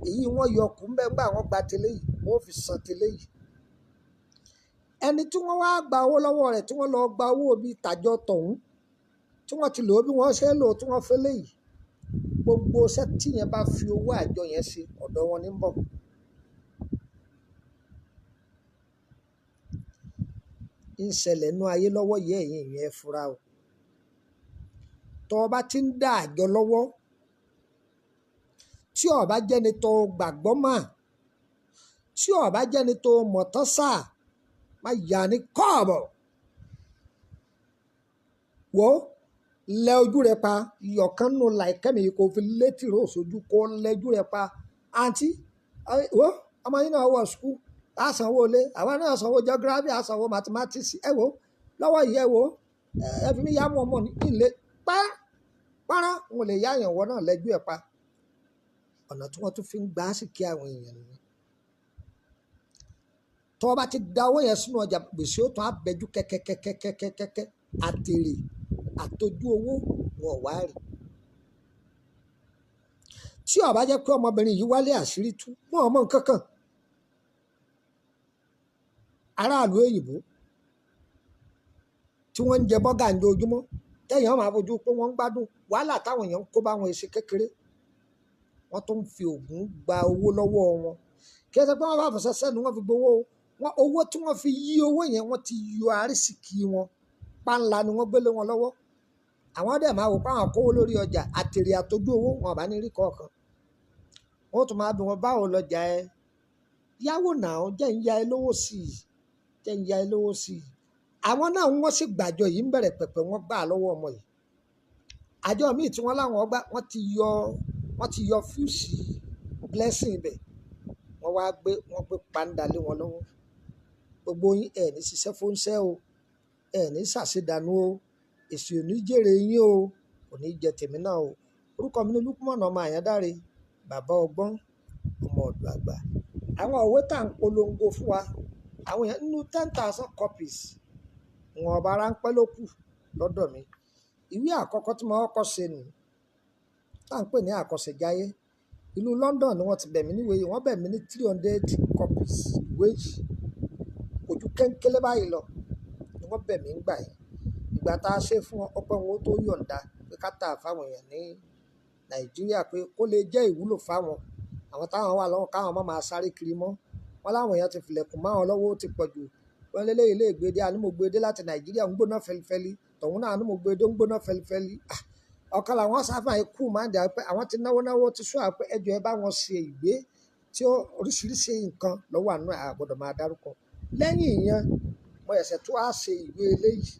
èyí wọ́n yọ kù ń bẹ́ ńgbà wọ́n gba tẹ́lẹ̀ yìí, wọ́n ó fi san tẹ́lẹ̀ yìí. Ẹni tí wọ́n wá gba owó lọ́wọ́ rẹ̀, tí wọ́n lọ gba owó bí tàjọ tọ̀hún, tí wọ́n ti lò ó bí wọ́n ṣe é lò, tí wọ́n fẹ́ lé yìí, gbogbo iṣẹ́ tí yẹn bá fi owó àjọ yẹn ṣe, ọ̀dọ̀ wọn ní ń bọ̀. Ń ṣẹlẹ̀ nínú ayé lọ́wọ́ yìí, ẹ̀yin ìyẹn ẹ fura o. Tọ́ ọ bá ti ń dá àjọ lọ́wọ́, tí ó bá jẹ́ni tó gbàgbọ́ mà, tí ó bá jẹ́ni tó mọ̀ tán sáà, má yà ní kọ́ọ̀bọ̀. Wò ó, lẹ ojú rẹ pa, ìyọ̀kan nù láìkẹ́ mi kò fi létí rò sójú kó lẹ ojú rẹ pa. Àǹtí, wò ó, ọmọ yín náà wọ̀ sukú, a sanwó ilé, àwa náà sanwó geography, a sanwó mathematics, ẹ wò ó, lọ́wọ́ yìí ẹ wò ó, ẹ fi mí yá mú ọmọ ní ilé, pa, párá, n ò lè yá àyànwọ́ náà lẹ́jú ẹ pa. Ọ̀nà tí wọ́n tún fi ń gbà á sì kí àwọn èèyàn nìyẹn. Tọ́ ọ bá ti da owó yẹn sínú ọjà, gbèsè ó tún á bẹjú kẹ́kẹ́kẹ́kẹ́kẹ́kẹ́, àtèrè àtọjú owó wọn ò wá rí. Tí ó bá jẹ́ pé ọmọbìnrin yìí wálé àṣírí tú, wọn ò mọ nǹkan kan. Aráàlú òyìnbó tí wọ́n ń jẹ bọ́gà ní ojúmọ́, tẹ̀yàn máa fojú pé wọ́n ń gbádùn wàhálà táwọn èèyàn ń kó bá wọn ṣe kékeré. Wọ́n tún ń fi ògùn gba owó lọ́wọ́ wọn. Kí ẹ sọ pé wọ́n bá fọṣẹ sẹ́nu, wọ́n fi gbowó o. Wọ́n, owó tí wọ́n fi yí owó yẹn, wọ́n ti yọ àrísìkí wọn. Páńlá ni wọ́n gbélé wọn lọ́wọ́. Àwọn dẹ̀ máa wò pé àwọn kówó lórí ọjà, àtèrè àtọjú owó wọn ò bá ní rí kọ̀ọ̀kan. Wọ́n tún máa bí wọn báwo lọjà ẹ. Yáwó náà, jẹ́ ń ya ẹ lówó sí i. Jẹ́ ń ya ẹ lówó sí i. Àwọn náà wọ́n sì gbàjọ yìí ń bẹ̀rẹ̀ pẹ̀pẹ̀, wọ́n gbà lọ́wọ́ ọmọ yìí. Àjọ míì tí wọ́n láwọn gbà, wọ́n ti yọ fuse blessing ibẹ̀, wọ́n wá gbé, wọ́n gbé pàǹdà lé wọn lọ́wọ́. Gbogbo yín, ẹ̀ ní ṣiṣẹ́ fóúnṣẹ́ o, ẹ̀ ní ṣàṣedànù o, èsì ò ní jèrè yín o, kò ní jẹ tèmi náà o. Orúkọ mi ní Lukman ọmọ Àyàndáre, bàbá ọgbọ́n, ọmọ ọ̀dọ̀ àgbà. Àwọn òwe tá à ń polongo fún wa, àwọn èèyàn nínú 10,000 copies wọn, ọba ráńpẹ́ ló kù lọ́dọ̀ mi. Ìwé àkọ́kọ́ tí mo kọ́kọ́ ṣe nù tá à ń pè ní Àkọsẹ̀jayé. Ìlú London ni wọ́n ti bẹ̀ mí níwèé yìí. Wọ́n bẹ̀ mí ní 300 copies ìwé yìí. Kò ju kéńkélé báyìí lọ ni wọ́n bẹ̀ mí ń gbà yìí. Ìgbà tá a ṣe fún wọn, ọpẹ́ wọn ó tó yọ̀ǹda pé ká tà fáwọn èèyàn ní Nàìjíríà, pé kó lè jẹ́ ìwúlò fáwọn àwọn táwọn wà lọ́wọ́, káwọn má máa sáré kiri mọ́. Wọn láwọn èèyàn ti filẹ̀kùn máwọn lọ́wọ́, ó ti pọ̀ jù. Wọ́n lé léyìí lè gbé dé, àní mo gbé dé láti Nàìjíríà, ń gbóná fẹlifẹli. Tọ̀hún náà, àní mo gbé dé, ń gbóná fẹlifẹli. Ọ̀kan làwọn sáfà ikú máa ń dà pé àwọn ti náwó náwó ti sún àpẹ ẹjọ́ ẹ bá wọn ṣe ìgbé tí ó oríṣiríṣi nǹkan lọ́wọ́ àánú ẹ̀ àgbọ̀dọ̀ máa dárúkọ. Lẹ́yìn ìyẹn, mo ẹ̀sẹ̀ tó á ṣe ìwé eléyìí.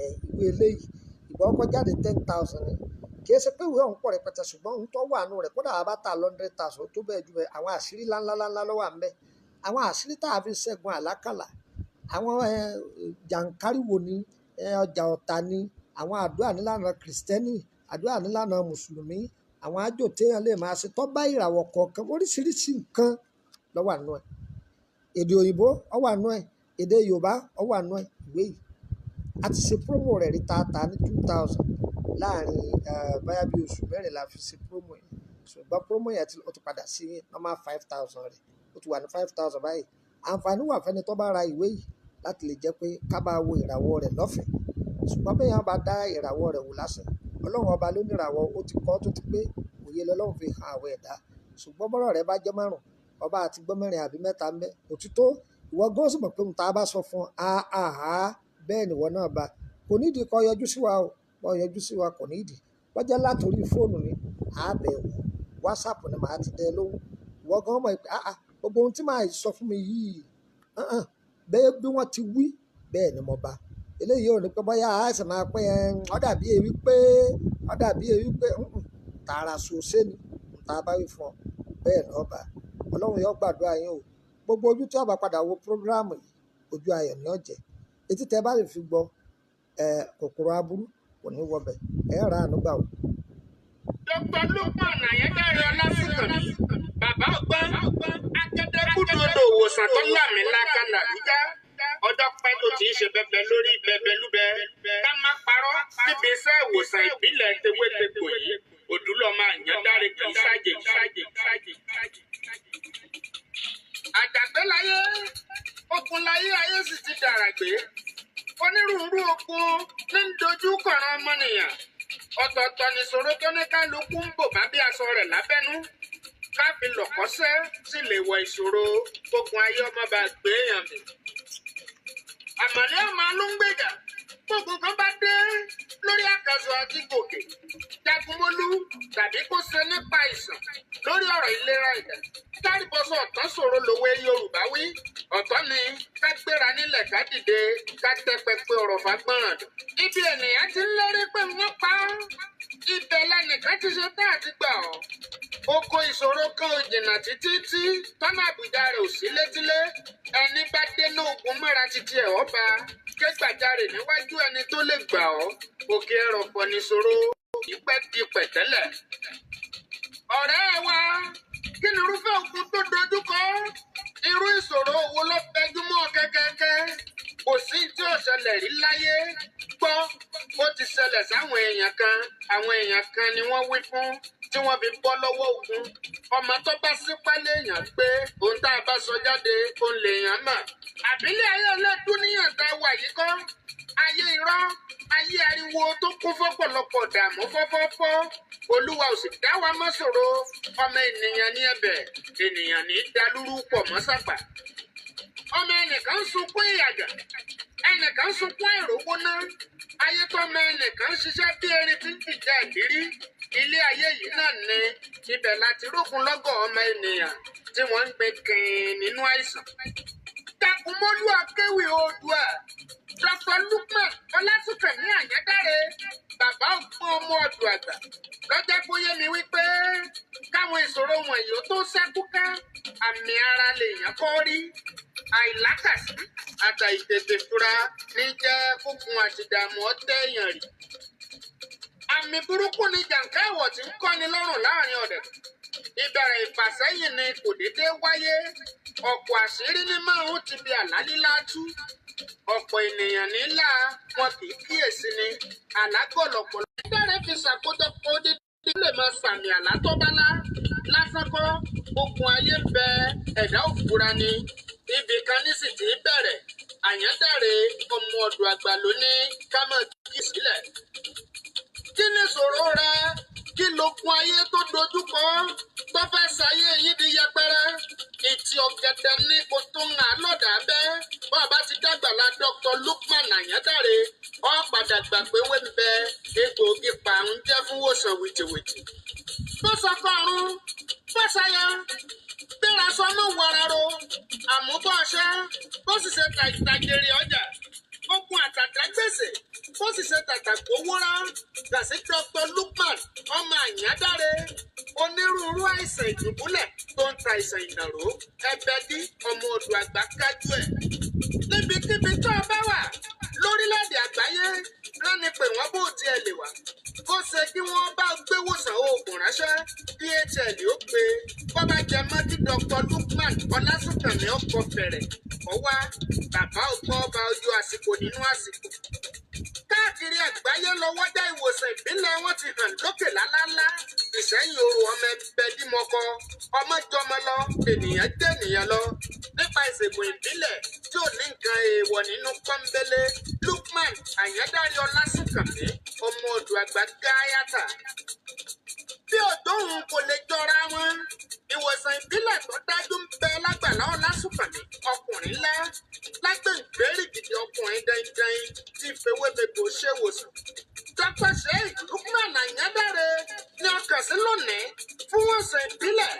Ẹ̀ ìwé eléyìí, ìgbà ọkọ̀ jáde 10,000 ni. Kì í ṣe pé ìwé ọ̀hún pọ̀ rẹpẹtẹ, ṣùgbọ́n ohun tó wà nù rẹ̀, kódà bá ta 100,000 tó bẹ́ẹ̀ ju bẹ́ẹ̀. Àwọn àṣírí ńláńláńlá ló wà ńbẹ̀, àwọn àṣírí tá a fi ṣẹ́gun àlákàlà, àwọn jàǹkáríwò ni, ọjà ọ̀tà ni, àwọn àdúrà nílànà Kìrìsìtẹ́nì, àdúrà nílànà Mùsùlùmí, àwọn àjò téèyàn lè máa ṣe tó bá ìràwọ̀ kọ̀ọ̀kan, oríṣiríṣi nǹkan ló wà nù ẹ̀. Èdè òyìnbó ó wà nù ẹ̀, èdè Yorùbá ó wà nù ẹ̀. Ìwé yìí, a ti ṣe promo rẹ̀ rí tààtà ní 2,000 láàrin báyà bí oṣù 4 la fi ṣe promo yẹn, ṣùgbọ́n promo yẹn ó ti padà sí normal 5,000 rẹ̀, ó ti wà ní 5,000 báyìí. Àǹfààní wà fẹ́ni tó bá ra ìwé yìí láti lè jẹ́ pé ká bá wo ìràwọ̀ rẹ̀ lọ́fẹ̀ẹ́. Ṣùgbọ́n bẹ́ẹ̀ yẹn bá dá ìràwọ̀ rẹ̀ wò lásán, Ọlọ́run ọba ló ní ìràwọ̀, ó ti kọ́ tó ti pé òye lọ́lọ́run fi hàn àwọn ẹ̀dá. Ṣùgbọ́n bọ́rọ̀ rẹ̀ bá jẹ́ márùn, ọba àti gbọ́ mẹ́rin àbí mẹ́ta ń bẹ òtítọ́, ìwọ gan sì mọ̀ pé ohun tá a bá sọ fún ọ, àhá, bẹ́ẹ̀ ni ìwọ náà bá. Kò nídìí kó yọjú sí wa o, kó yọjú sí wa kò nídìí. Wọ́n jẹ́ látòrí fóònù ni àábẹ̀ wò, WhatsApp ni màá ti dẹ lóhùn. Ìwọ gan mọ̀ pé àhá, gbogbo ohun tí màá sọ fún mi yìí, bẹ́ẹ̀ bí wọ́n ti wí bẹ́ẹ̀ ni mo bá. Eléyìí ò ní pé bóyá àìsàn máa pẹ́ ẹ, ó dàbí èyí pé ó dàbí èyí pé tààrà sòṣè ni tá a bá wí fún ọ bẹ́ẹ̀ ni ọba. Ọlọ́run yóò gbàdúrà yín o. Gbogbo ojú tí a bá padà wo prógráàmù yìí, ojú ayọ̀ ni ó jẹ́. Etí tẹ bá lè fi gbọ́ ẹ, kòkòrò aburú kò ní wọbẹ̀, ẹ rà àánú gbà o. Dr. Lukman Ayédáre Ọlásùnkànmí, bàbá ọgbọ́n, akẹ́dẹ́kùdọ̀dọ̀ òwòsàn tó lámìlaka làbújá. Ọjọ́ pẹ́ tó ti ń ṣe bẹbẹ lórí bẹbẹlúbẹ. Ká má parọ́, níbi iṣẹ́ ìwòsàn ìbílẹ̀ tewétegbò yìí, òdúlọ́mọ Àyàndáre kì í ṣàjèjì. Àjàgbé láyé, okun láyé, ayé sì ti dàràgbé. Onírúurú ogun ní ń dojú kọ̀ràn ọmọnìyàn. Ọ̀tọ̀ọ̀tọ̀ nìṣòro tó ní kálukú ń bò bá bí aṣọ rẹ̀ lábẹ́nú. Ká fi lọ̀kọ́sẹ́ sì lè wọ ìṣòro ogun ayé ọmọ bá gbé èèyàn mì. Àmọ̀lé ọmọ ló ń gbèjà. Gbogbo kan bá dé lórí àkàsọ̀ àti gòkè. Jagunmólú tàbí kó ṣe nípa ìsàn lórí ọ̀rọ̀ ìlera ẹ̀dá. Kárìbọ̀sọ̀ ọ̀tọ̀ ṣòro lòwe Yorùbá wí. Ọ̀tọ̀ ni ká gbéra nílẹ̀, ká dìde, ká tẹ́ pẹpẹ ọ̀rọ̀ fagbọ́n dùn. Ibi ènìyàn ti ń lérí pé wọ́n pa á. Ibẹ̀ lẹnìkan ti ṣe tá àti gbà ọ́. Oko ìṣòro kan ò jìnnà títí tí tọ́nà àbújá rẹ̀ ò sí létílé. Ẹni bá dénú ogun mọ́ra títí ẹ̀ ọba. Ké gbàjarè níwájú ẹni tó lè gbà ọ́. Òkè ẹrọ̀fọ̀ nìṣòro ìpẹ́ di pẹ̀tẹ́lẹ̀. Ọ̀rẹ́ wa, kí ni irúfẹ́ ogun tó dojú kọ? Irú ìṣòro wo ló fẹjú mọ́ kẹ́kẹ́kẹ́? Kò sí tí ò ṣẹlẹ̀ rí láyé. Gbọ́, ó ti ṣẹlẹ̀ sáwọn èèyàn kan, àwọn èèyàn kan ni wọ́n wí fún tí wọ́n fi bọ́ lọ́wọ́ ogun. Ọmọ tó bá sípá léèyàn pé ohun tá a bá sọ jáde, òun lèèyàn mọ̀. Àbílẹ̀ ayé ọlẹ́dún níyàn tá a wà yìí kọ́. Ayé irọ́, ayé ariwo tó kún fọ́pọ̀lọpọ̀ dààmú fọ́fọ́fọ́. Olúwa ò sì dá wa mọ́ ṣòro. Ọmọ ènìyàn ní ẹ̀bẹ̀, ènìyàn ní dalúrú pọ̀ mọ́ sàpà. Ọmọ ẹnìkan ń sunkún ìyàgà, ẹnìkan ń sunkún àìrówó ná. Ayé tọ́mọ ẹnìkan ń ṣiṣẹ́ bí erin tí ń jìjà ìdírí. Ilé ayé yìí náà ni ibẹ̀ láti rógun lọ́gọ̀ ọmọ ènìyàn tí wọ́n ń gbé kìn nínú àìsàn. Jagunmólú Akéwì Oòduà, Dr. Lukman Ọlásùnkànmí Àyándáre, bàbá ọgbọ́n ọmọ ọ̀dọ̀ àgbà, lọ́jọ́ kó yé mi wípé káwọn ìṣòro wọ̀nyí ó tó ṣẹ́kù ká, àmì ara lèèyàn kọ́ rí. Àìlákàsí àtàìtètè fura ní jẹ́ kókun àti ìdààmú ọ̀tẹ̀ èèyàn rì. Àmì burúkú ni jàǹká ìwọ̀ tí ń kọ́ni lọ́rùn láàrin ọ̀dẹ̀. Ìbẹ̀rẹ̀ ìfàsẹ́yìn ni kò déédéé wáyé. Ọ̀pọ̀ àṣírí ní márùn-ún ti bi àlá lílá tú. Ọ̀pọ̀ ènìyàn nílá wọn kì í kíyèsí ni. Àlágọ̀lọ̀pọ̀ dáre fi ṣàkójọpọ̀ odidi lè máa sàmì àlá tó bá lá. Lásán kọ́, ogun ayé ń bẹ, ẹ̀dá òfura ni. Ibì kan ní sì ti bẹ̀rẹ̀. Àyándàre ọmọ ọ̀dọ̀ àgbà ló ní ká máa kí sílẹ̀. Kí ni ìṣòro rẹ? Kí lókun ayé tó dojúkọ tó fẹ́ ṣayé yín di yẹpẹrẹ? Ìtì ọ̀gẹ̀dẹ̀ ní kò tó ń hàn lọ́dà bẹ́. Bọ́ọ̀ bá ti dàgbà la Dr. Lukman Àyándàre, ó padà gbà pé wé ń bẹ egbòogi pààrùn jẹ́ fún wòsàn wìtìwìtì. Bó sọ kọrun, bó ṣayẹ, gbéra sọmú wararo, àmúbọ̀ṣẹ́, bó sì ṣe tàjèrè ọjà, ogun àtàtà gbèsè, bó sì ṣe tàtà gbówóra, gàsí Dr. Lukman ọmọ Àyándàre, onírúurú àìsàn ìdùbúlẹ̀ tó ń ta àìsàn ìnàró, ẹbẹdí ọmọ odò àgbà kájú ẹ̀. Níbikíbi tó o bá wà lórílẹ̀‐èdè àgbáyé, rán ni pé wọ́n bó tiẹ̀ lè wà. Bó ṣe kí wọ́n bá gbé wòsàn oògùn ránṣẹ́, DHL ó gbé. Bó bá jẹ mọ́ kí Dr. Lukman Ọlásùnkànmí ọkọ̀ fẹ̀rẹ̀ kọ́ wá, bàbá ọgbọ́n ọba ojú àsìkò nínú àsìkò. Káàkiri àgbáyé lọ́wọ́dá ìwòsàn ìbílẹ̀ wọn ti hàn lókè lálálá. Ìṣẹ́yìn oru ọmọ ẹgbẹ́ dímọ̀kọ, ọmọ jọmọ lọ, ènìyàn jẹ́ ènìyàn lọ. Nípa ìṣègùn ìbílẹ̀ tí ò ní nǹkan èèwọ̀ nínú pọ́nbélé, Lukman Àyándàre Ọlásùnkànmí, ọmọ ọ̀dọ̀ àgbà gáyàtà. Bí òdòhùn kò lè jọra wọn, ìwòsàn ìbílẹ̀ tó dájú ń bẹ lágbàlá Ọlásùnkànmí, ọkùnrin ńlá, lágbègbèrè gidi ọkùnrin dandan tí fewébego ṣèwòsàn. Dr. Sheikh Lukman Àyándàre ní ọkàn sí lónìí fún ìwòsàn ìbílẹ̀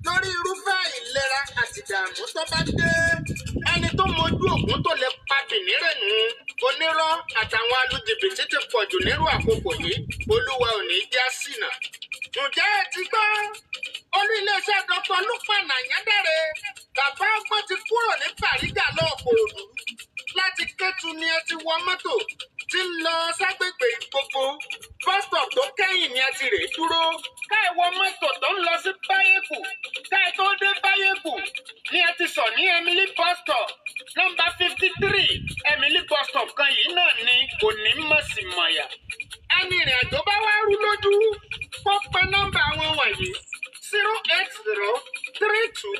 lórí irúfẹ́ ìlera àti ìdààmú tó bá dé. Ẹni tó mojú ògùn tó lè pa kìnìrẹ̀nù onírọ́ àtàwọn alùjìbìtì ti pọ̀jù nírú àkókò yìí, olúwa ò ní já sínà. Ǹjẹ́ ẹ ti gbọ́? Olú iléeṣẹ́ Dr. Lukman Àyándàre, bàbá ọgbọ́n ti kúrò ní Bàrígà lọ́ọ̀kòòdù. Láti Kétu ni ẹ ti wọ mọ́tò tí ń lọ ságbègbè gbogbo. Bus stop tó kẹ́yìn ni ẹ ti rèé dúró. Ká ẹ wọ mọ́tò tó ń lọ sí Báyẹ̀kù. Ká ẹ tó dé Báyẹ̀kù ni ẹ ti sọ̀ ní Emily bus stop. Nọ́mbà 53 Emily bus stop kan yìí náà ni kò ní mọ̀ sí mọ̀yà. Ẹni ìrìn àjò bá wá rú lójú, kó pe nọ́mbà wọn wọ̀nyí 080 32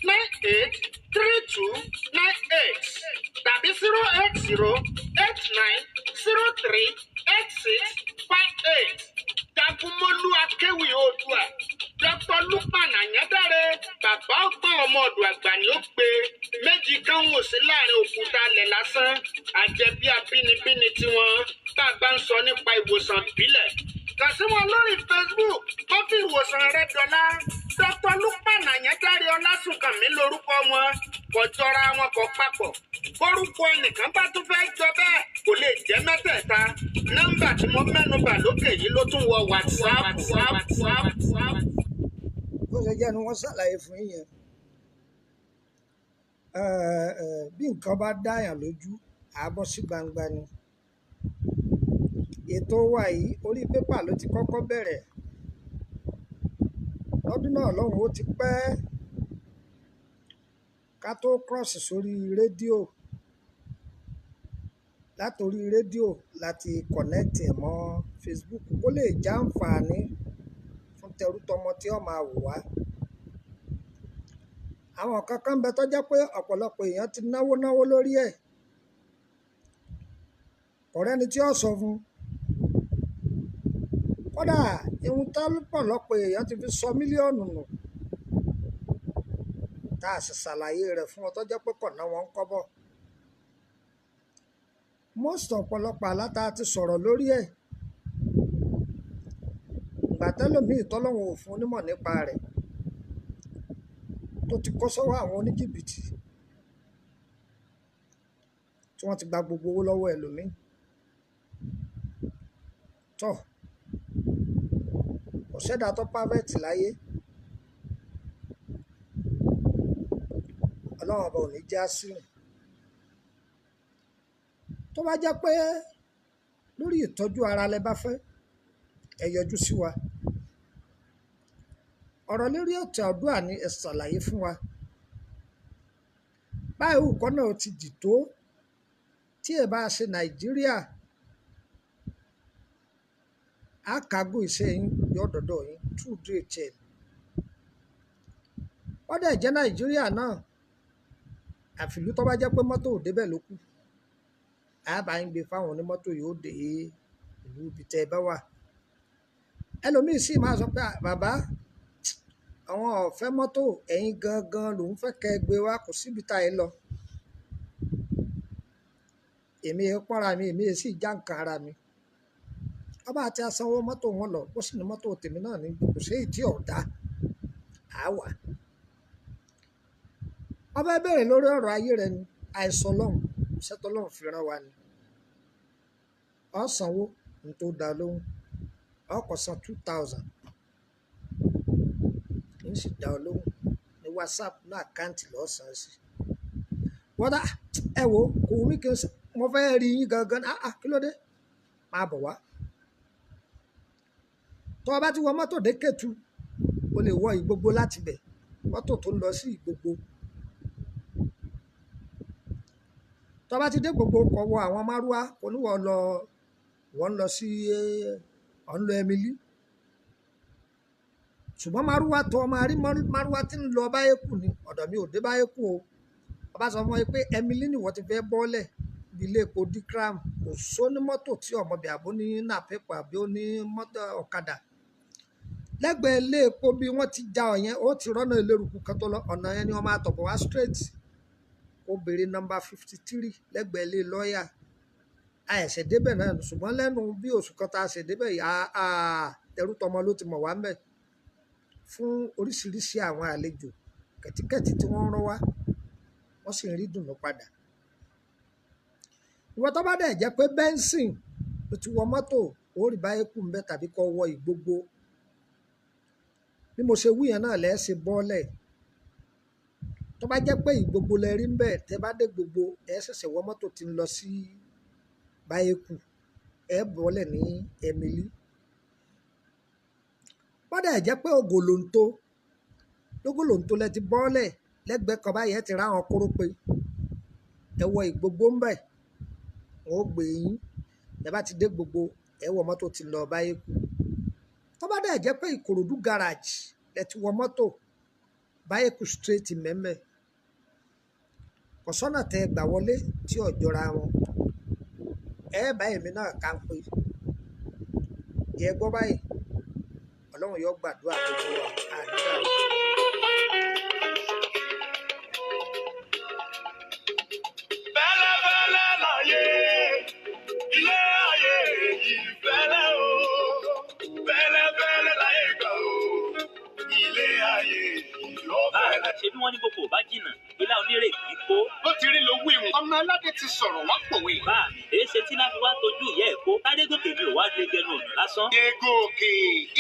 98 32 98 tàbí 080 89 03 86 58. Jagunmólú Akéwì Oòduà, Dr. Lukman Àyándàre, bàbá ọgbọ́n ọmọ ọ̀dọ̀ àgbà ni ó gbé. Méjì kan wò sí láàrin òkúta alẹ̀ lásán, àjẹbí abínibíni tiwọn bá a bá ń sọ nípa ìwòsàn ìbílẹ̀. Kàn sí wọn lórí Facebook, kó fi ìwòsàn rẹ dọ́là. Dr. Lukman Àyándàre Ọlásùnkànmí lórúkọ wọn, kò jọra wọn kò papọ̀. Orúkọ ẹnìkan bá tún fẹ́ jọ bẹ́ẹ̀ kò lè jẹ́ mẹ́tẹ̀ẹ̀ta. Nọ́mbà tí mo mẹ́nu bà lókè yìí ló tún wọ WhatsApp. Bó ṣe jẹ́ ni wọ́n ṣàlàyé fún yín yẹn. Bí nǹkan bá dáyàn lójú, àá bọ́ sí gbangba ni. Ètò wa yìí orí pépà ló ti kọ́kọ́ bẹ̀rẹ̀. Lọ́dún náà lọ́hùn ó ti pẹ́ ká tó cross sórí rédíò. Látòrí rédíò láti connect ẹ̀ mọ́ Facebook kó lè jàǹfààní fún tẹrútọmọ tí ó máa wò wá. Àwọn nǹkan kan ń bẹ tó jẹ́ pé ọ̀pọ̀lọpọ̀ èèyàn ti náwó náwó lórí ẹ̀. Ọ̀rẹ́ ni tí ó sọ fún. Kódà ihun tọ́pọ̀lọpọ̀ èèyàn ti fi sọ mílíọ̀nù nù. Tá a sì ṣàlàyé rẹ̀ fún ọ tó jẹ́ pé kò ná wọn kọ́bọ̀. Most ọ̀pọ̀lọpọ̀ àlá tá a ti sọ̀rọ̀ lórí ẹ̀. Ìgbà tẹ́lòmíì tọ́lọ́run ò fún onímọ̀ nípa rẹ̀ tó ti kó sọ́wọ́ àwọn oníjìbìtì. tí wọ́n ti gba gbogbo owó lọ́wọ́ ẹlòmíì. Tọ́ kò sẹ́dá tó pàfẹ́tì láyé. Ọlọ́run ọba ò ní já sílẹ̀. Tó bá jẹ́ pé lórí ìtọ́jú ara lẹ bá fẹ́, ẹ yọjú sí wa. Ọ̀rọ̀ lórí ètò àdúrà ni ẹ ṣàlàyé fún wa. Báyìí òkọ́ náà ti dì tó tí ẹ bá ṣe Nàìjíríà, á kágò iṣẹ́ yín yọ dọ̀dọ̀ yín through DHL. Ó dẹ̀ jẹ́ Nàìjíríà náà, àfìlú tó bá jẹ́ pé mọ́tò ò débẹ̀ ló kù. Á bá yín gbé fáwọn onímọ́tò yóò dé ìlú ibi tẹ́ ẹ bá wà. Ẹlòmíì sì máa sọ pé bàbá àwọn ò fẹ́ mọ́tò, ẹ̀yin gangan lòún fẹ́ kẹ́ ẹ gbé wá, kò síbi tá ẹ lọ. Èmi ẹ pọ́nra mi, èmi ẹ sì já nǹkan ara mi. Ọba àti asanwó mọ́tò wọn lọ, ó sì ní mọ́tò tèmi náà ní kò sí èyí tí ò dá. Á wà. Ọba bẹ̀rẹ̀ lórí ọ̀rọ̀ ayé rẹ ni, àìsàn Ọlọ́run, iṣẹ́ tọ́lọ́run fi rán wa ni. Ó sanwó ní tó dá lóhùn, ó kò san 2000. Ń sì dá ọ lóhùn ní WhatsApp ní àkáǹtì lọ́sàn án sí. Wọ́n dá ẹ wò kò wù mí kí n sọ, mo fẹ́ rí yín gangan, kí ló dé? Máa bọ̀ wá. Tó o bá ti wọ mọ́tò dé Kétu, o lè wọ Ìgbogbo láti bẹ̀. Mọ́tò tó ń lọ sí Ìgbogbo. Tó o bá ti dé Ìgbogbo, kó wọ àwọn márúwá, oníwọ̀ lọ, wọ́n ń lọ sí, ọ̀ ń lọ Emily. Ṣùgbọ́n márúwá tó o máa rí márúwá tí ń lọ Báyékù ni, ọ̀dọ̀ mi ò dé Báyékù o. Ọba sọ fún ẹ pé Emily ni wọ́n ti fẹ́ bọ́lẹ̀ bí ilé epo Dikram. Kò só ní mọ́tò tí ọmọbẹ̀ àbó ní nàpẹ́pù àbí ó ní mọ́tò ọ̀kadà. Lẹ́gbẹ̀ẹ́ ilé epo bí wọ́n ti já ọ yẹn, ó ti rọ́nà eléruku kan tó lọ, ọ̀nà yẹn ni wọ́n máa tọ̀bọ̀ wá straight. Ó béèrè nọ́mbà 53 lẹ́gbẹ̀ẹ́ ilé lọ́ọ̀yà. A ẹ̀ṣẹ̀ débẹ̀ náà, ṣùgbọ́n lẹ́nu bí oṣù kan tá a ṣẹ̀ débẹ̀ yìí, tẹrútọmọ ló ti mọ̀ wá ńbẹ̀ fún oríṣiríṣi àwọn àlejò kẹ̀tíkẹ̀tí tí wọ́n ń rán wá, wọ́n sì ń rí dùnú padà. Ìwọ tó bá dẹ̀ jẹ́ pé Benson ló ti wọ mọ́tò, ó rí Báyékù ńbẹ̀ tàbí kó wọ Ìgbogbo. Bí mo ṣe wí yẹn náà lẹ́ ṣe bọ́lẹ̀. Tó bá jẹ́ pé Ìgbogbo lẹ rí ńbẹ̀, tẹ bá dé Ìgbogbo, ẹ ṣẹ̀ṣẹ̀ wọ mọ́tò tí ń lọ sí Báyékù, ẹ bọ́lẹ̀ ní Emily. Bó dẹ̀ jẹ́ pé Ògòlóńtó, lógòlóńtó lẹ ti bọ́lẹ̀ lẹ́gbẹ̀ẹ́ kan báyìí, ẹ ti rá àwọn kórópè. Ẹ wọ Ìgbogbo ńbẹ̀, wọ́n ó gbé yín. Tẹ bá ti dé Ìgbogbo, ẹ wọ mọ́tò tí ń lọ Báyékù. Tó bá dẹ̀ jẹ́ pé Ìkòròdú garage lẹ ti wọ mọ́tò, Báyékù straight mẹ́mẹ́. Kò sọ́nà tẹ gbà wọlé tí ò jọra wọn. Ẹ bá èmi náà ká ń pé. Jẹ́ gbọ́ báyìí, Ọlọ́run yóò gbàdúrà gbogbo wa. Àdúrà. Fẹ́lẹ́fẹ́lẹ́ láyé, ilé ayé yìí fẹ́lẹ́ o. Fẹ́lẹ́fẹ́lẹ́ láyé gbà o, ilé ayé yìí ó fẹ́lẹ́. Ṣé bí wọ́n ní gbogbo ò bá jìnnà, ilá onírè kì í kó. Bó ti rí ló wí wọn. Ọmọ aládé ti sọ̀rọ̀ wọ́n pòwe. Bá mi, èé ṣe tí láfi wá tójú ìyá ẹ̀ kó. Tádégòkè mi ò wá lè gẹnu ọ̀nà lásán. Dégòkè,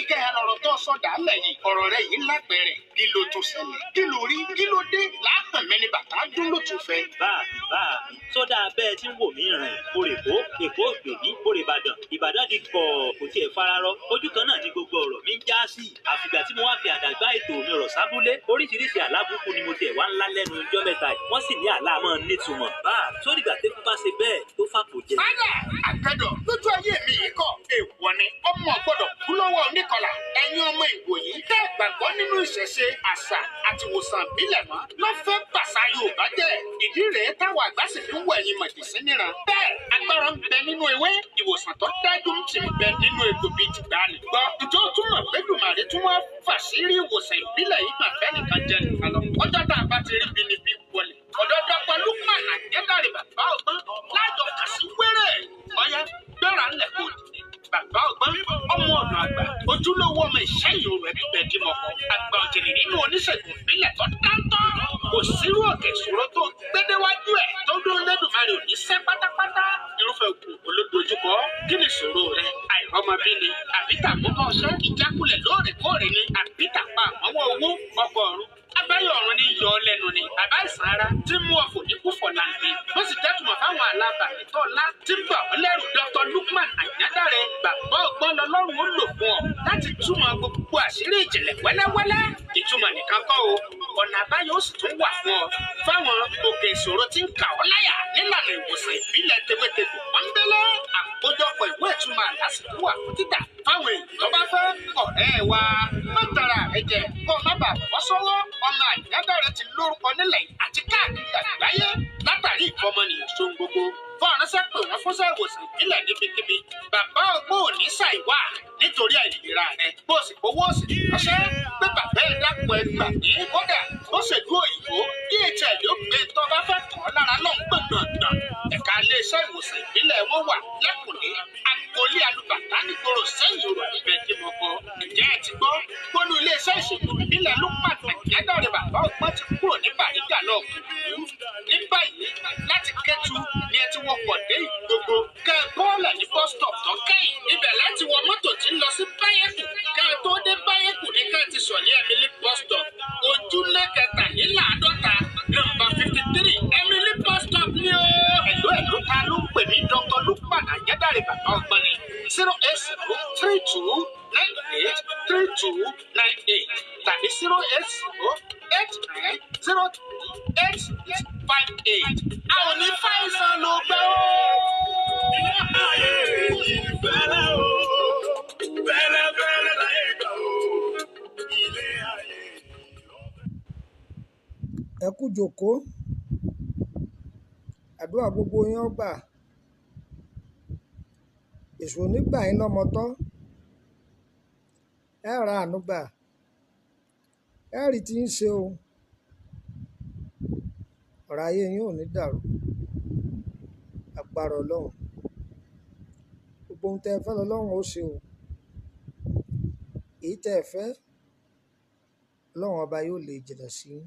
ìkẹyà lọ̀rọ̀ tó sọ dàálẹ̀ yìí. Ọ̀rọ̀ rẹ̀ yìí lápẹẹrẹ. Kí ló tún ṣẹlẹ̀? Kí ló rí? Kí ló dé? Láàpẹ̀ mẹ́ni bàtà dún ló tún fẹ́. Bá mi, bá mi, sódà bẹ́ẹ̀ tí ń wò mí rìn. Orèkó, Èkó ògbè mí, orè Ìbàdàn. Ìbàdàn di kọ̀, kò tiẹ̀ fararọ. Ojú kan náà ni gbogbo ọ̀rọ̀ mi ń já sí. Àfìgbà tí mo wá fi àdàgbà ètò mi rọ̀ sábúlé, oríṣiríṣi àlábùkù ni mo tiẹ̀ wá ńlá lẹ́nu ọjọ́ mẹ́ta yìí. Wọ́n sì ní àlá máa nítumọ̀. Bá mi, sódìgbà tẹ́kú bá ṣe bẹ́ẹ̀ tó fàpò jẹ. Fádà àgbẹ̀dọ̀ lójú ayé mi yìí kọ̀ èèwọ̀ ni ọmọ gbọ́dọ̀ kú lọ́wọ́ oníkọlà. Ẹ̀yin ọmọ ìwòyí tẹ́ gbàgbọ́ nínú ìṣẹ̀ṣe àṣà àti ìwòsàn ìbílẹ̀ mọ́ ló fẹ́ bàṣà Yorùbá jẹ́. Ìdí rèé táwọn àgbà sì fi ń wọ ẹ̀yin mọ̀jẹ̀sí níran. Bẹ́ẹ̀ agbára ń bẹ nínú ewé, ìwòsàn tó dájú ń ti bẹ nínú egbò bíi tìgbàanì. Gbọ́ ǹjẹ́ ó túmọ̀ pé Dùmàrè tún wá fàṣírí ìwòsàn ìbílẹ̀ yìí mà fẹ́ nìkan jẹ nìkan lọ. Ọjọ́ tá a bá ti rí bí ni bí wọlé. Ọ̀dọ̀ Dr. Lukman Àjẹ́dàrè bàbá ọgbọ́n lájọ kà sí wéré. Ọ̀yá gbéra ńlẹ̀ kò dìde. Bàbá ọgbọ́n ọmọ ọ̀dọ̀ àgbà ojúlówó ọmọ ìṣẹ́yìn rẹ̀ bíbẹ̀ dìmọ̀kọ. Àgbà ọ̀jẹ̀lẹ̀ nínú oníṣègùn ìbílẹ̀ tó dáńtọ́. Kò sírú òkè ìṣòro tó gbédéwájú ẹ̀ tó dún lẹ́dùnmarè ò ní sẹ́ pátápátá. Irúfẹ́ òkun olódojúkọ, kí ni ìṣòro rẹ? Àìrọ́mọbí ni, àbí tàkókò ọṣẹ́, ìjákulẹ̀ lóòrèkóòrè ni, àbí tàpá àmọ́wọ́ owó, ọkọ̀ ọ̀run abáyọ̀ ọ̀run ní yọ ọ lẹ́nu ni, àbá ìsàn ara tí mú ọ̀fọ̀ ní kúfọ̀ láǹdé, ó sì jẹ́tùmọ̀ fáwọn alábàárẹ̀ tó ńlá tí ń bà ọ́ lẹ́rù. Dr. Lukman Àyádáre bàbá ọgbọ́n lọ́lọ́run ó lò fún ọ láti túmọ̀ gbogbo àṣírí ìjìnlẹ̀ wẹ́lẹ́wẹ́lẹ́. Ìtumọ̀ nìkan kọ́ o, ọ̀nà àbáyọ ó sì tún wà fún ọ fáwọn òkè ìṣòro tí ń kà ọ́ láyà nílànà ìwòsàn ìbílẹ̀ tewétegbò pọ́nbélé. Àkójọpọ̀ ìwé ìtumọ̀ àlásìkò wà fún títà fáwọn èèyàn tó bá fẹ́. Ọ̀rẹ́ wa, má tara rẹ jẹ kó má bàa bọ́ sọ́wọ́. Ọmọ Àyádáre ti lórúkọ nílẹ̀ àti káàkiri àgbáyé látàrí ìfọmọnìyàn ṣohun gbogbo. Fọ́nránṣẹ́ pè wọ́n fúnṣẹ́ ìwòsàn ìbílẹ̀ níbikíbi. Bàbá ọgbọ́n ò ní ṣàìwá nítorí àìlera rẹ, bó o sì fowó òsì ránṣẹ́ pé bàbá ẹ̀ dákun ẹ gbà ní. Kódà ó ṣèlú òyìnbó, DHL ló gbé tó bá fẹ́ kàn án lára lọ́n gbọ̀ngbọ̀ngbọ̀n. Ẹ̀ka iléeṣẹ́ ìwòsàn ìbílẹ̀ wọn wà lẹ́kùnlé agboolé alùbàtà nígboro sẹ́yìn òrò ìbẹ̀jìmọ̀kọ. Ǹjẹ́ ẹ ti gbọ́ gbónú iléeṣẹ́ ìṣègùn ìbílẹ̀ Lukman Àyádáre bàbá ọgbọ́n ti kúrò ní Bàrígà lọ ní báyìí? Láti Kẹ́tù ni ẹ ti wọkọ̀ dé Ìgbogbo, kẹ́ ẹ bọ́ọ̀lẹ̀ ní bus stop tó kẹ́yìn. Ibẹ̀ láti wọ mọ́tò tí ń lọ sí Báyẹ̀kù. Kẹ́ ẹ tó dé Báyẹ̀kù ní kẹ́ ẹ ti sọ̀ ní Emily bus stop, ojúlé 53, nọ́mbà 53 Emily bus stop ní o. Ẹ̀lú ẹ̀lú, ta ló ń pè mí? Dr. Lukman Àyádáre bàbá ọgbọ́n ni, 08032983298 tàbí 08089038658. A ò ní fàìsàn ló gbẹ́ o. Ayé ìfẹ́lẹ́ o, fẹ́lẹ́fẹ́lẹ́ láyé gbà o, ilé ayé ìlọ́fẹ́. Ẹ kú jòkó, àdúrà gbogbo yín ó gbà. Èṣù ò ní gbà yín lọ́mọ tọ́, ẹ ra àánú gbà, ẹ rí tí ń ṣe o. Ọ̀rọ̀ ayé yín ò ní dàrú, agbára Ọlọ́run. Gbogbo ohun tẹ́ ẹ fẹ́ lọ́lọ́run ó ṣe o. Èyí tẹ́ ẹ fẹ́, Ọlọ́run ọba yóò lè jìnnà sí yín.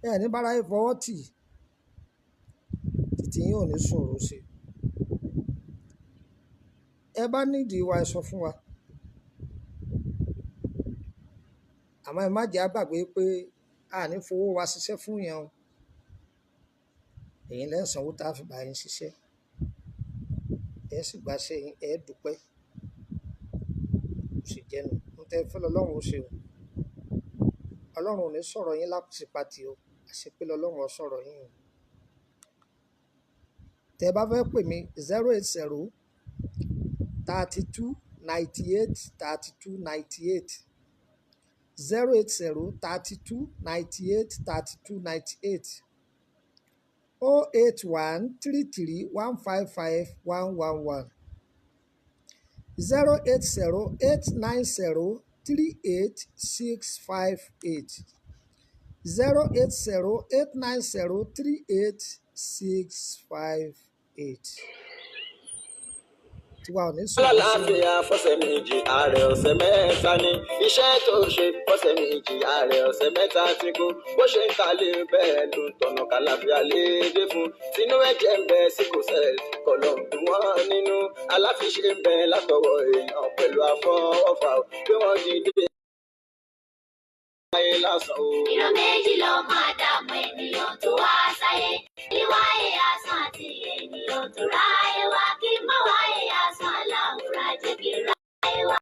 Ẹ ní bára yín fọwọ́ tì, títí yín ò ní ṣòro ṣe. Ẹ bá nídìí wa, ẹ sọ fún wa. Àmọ́ ẹ má jẹ́ á gbàgbé pé a ní fowó wa ṣiṣẹ́ fún yẹn o. Ẹ̀yin lẹ́ ń sanwó tá a fi bá yín ṣiṣẹ́. Ẹ sì gbàṣẹ́ yín, ẹ dúpẹ́. Ó sì jẹ́nu. Ohun tẹ́ ẹ fẹ́ lọ́lọ́run ó ṣe o. Ọlọ́run ò ní sọ̀rọ̀ yín láṣepatì o. Àṣepé lọ́lọ́run ó sọ̀rọ̀ yín o. Tẹ́ ẹ bá fẹ́ pè mí, 08032983298, 08032983298, 08133155111, 08089038658, 08089038658. Tiwa ò ní sọ̀rọ̀ sí i. Lálàáfíà fọ́sẹ̀ 2, ààrẹ ọ̀sẹ̀ 3 ni iṣẹ́ tó ṣe fọ́sẹ̀ 2, ààrẹ ọ̀sẹ̀ 3 ti kú. Bó ṣe ń kalẹ̀ bẹ́ẹ̀ ló ń tọ̀nà kàlàfíà léde fún tinú ẹ̀jẹ̀ ń bẹ sí kò sẹ̀ kọ̀lọ̀ ń dùn wọ́n nínú aláfiṣe ń bẹ látọwọ́ èèyàn pẹ̀lú àfọwọ́fà bí wọ́n dìde ayé lásán o. Ìran méjì ló máa dààmú ènìyàn tó wá sáyé. Ìwáyé asán àti ènìyàn tó ráyé wá, kí má wáyé asán, aláwòrán jẹ́ kí ra.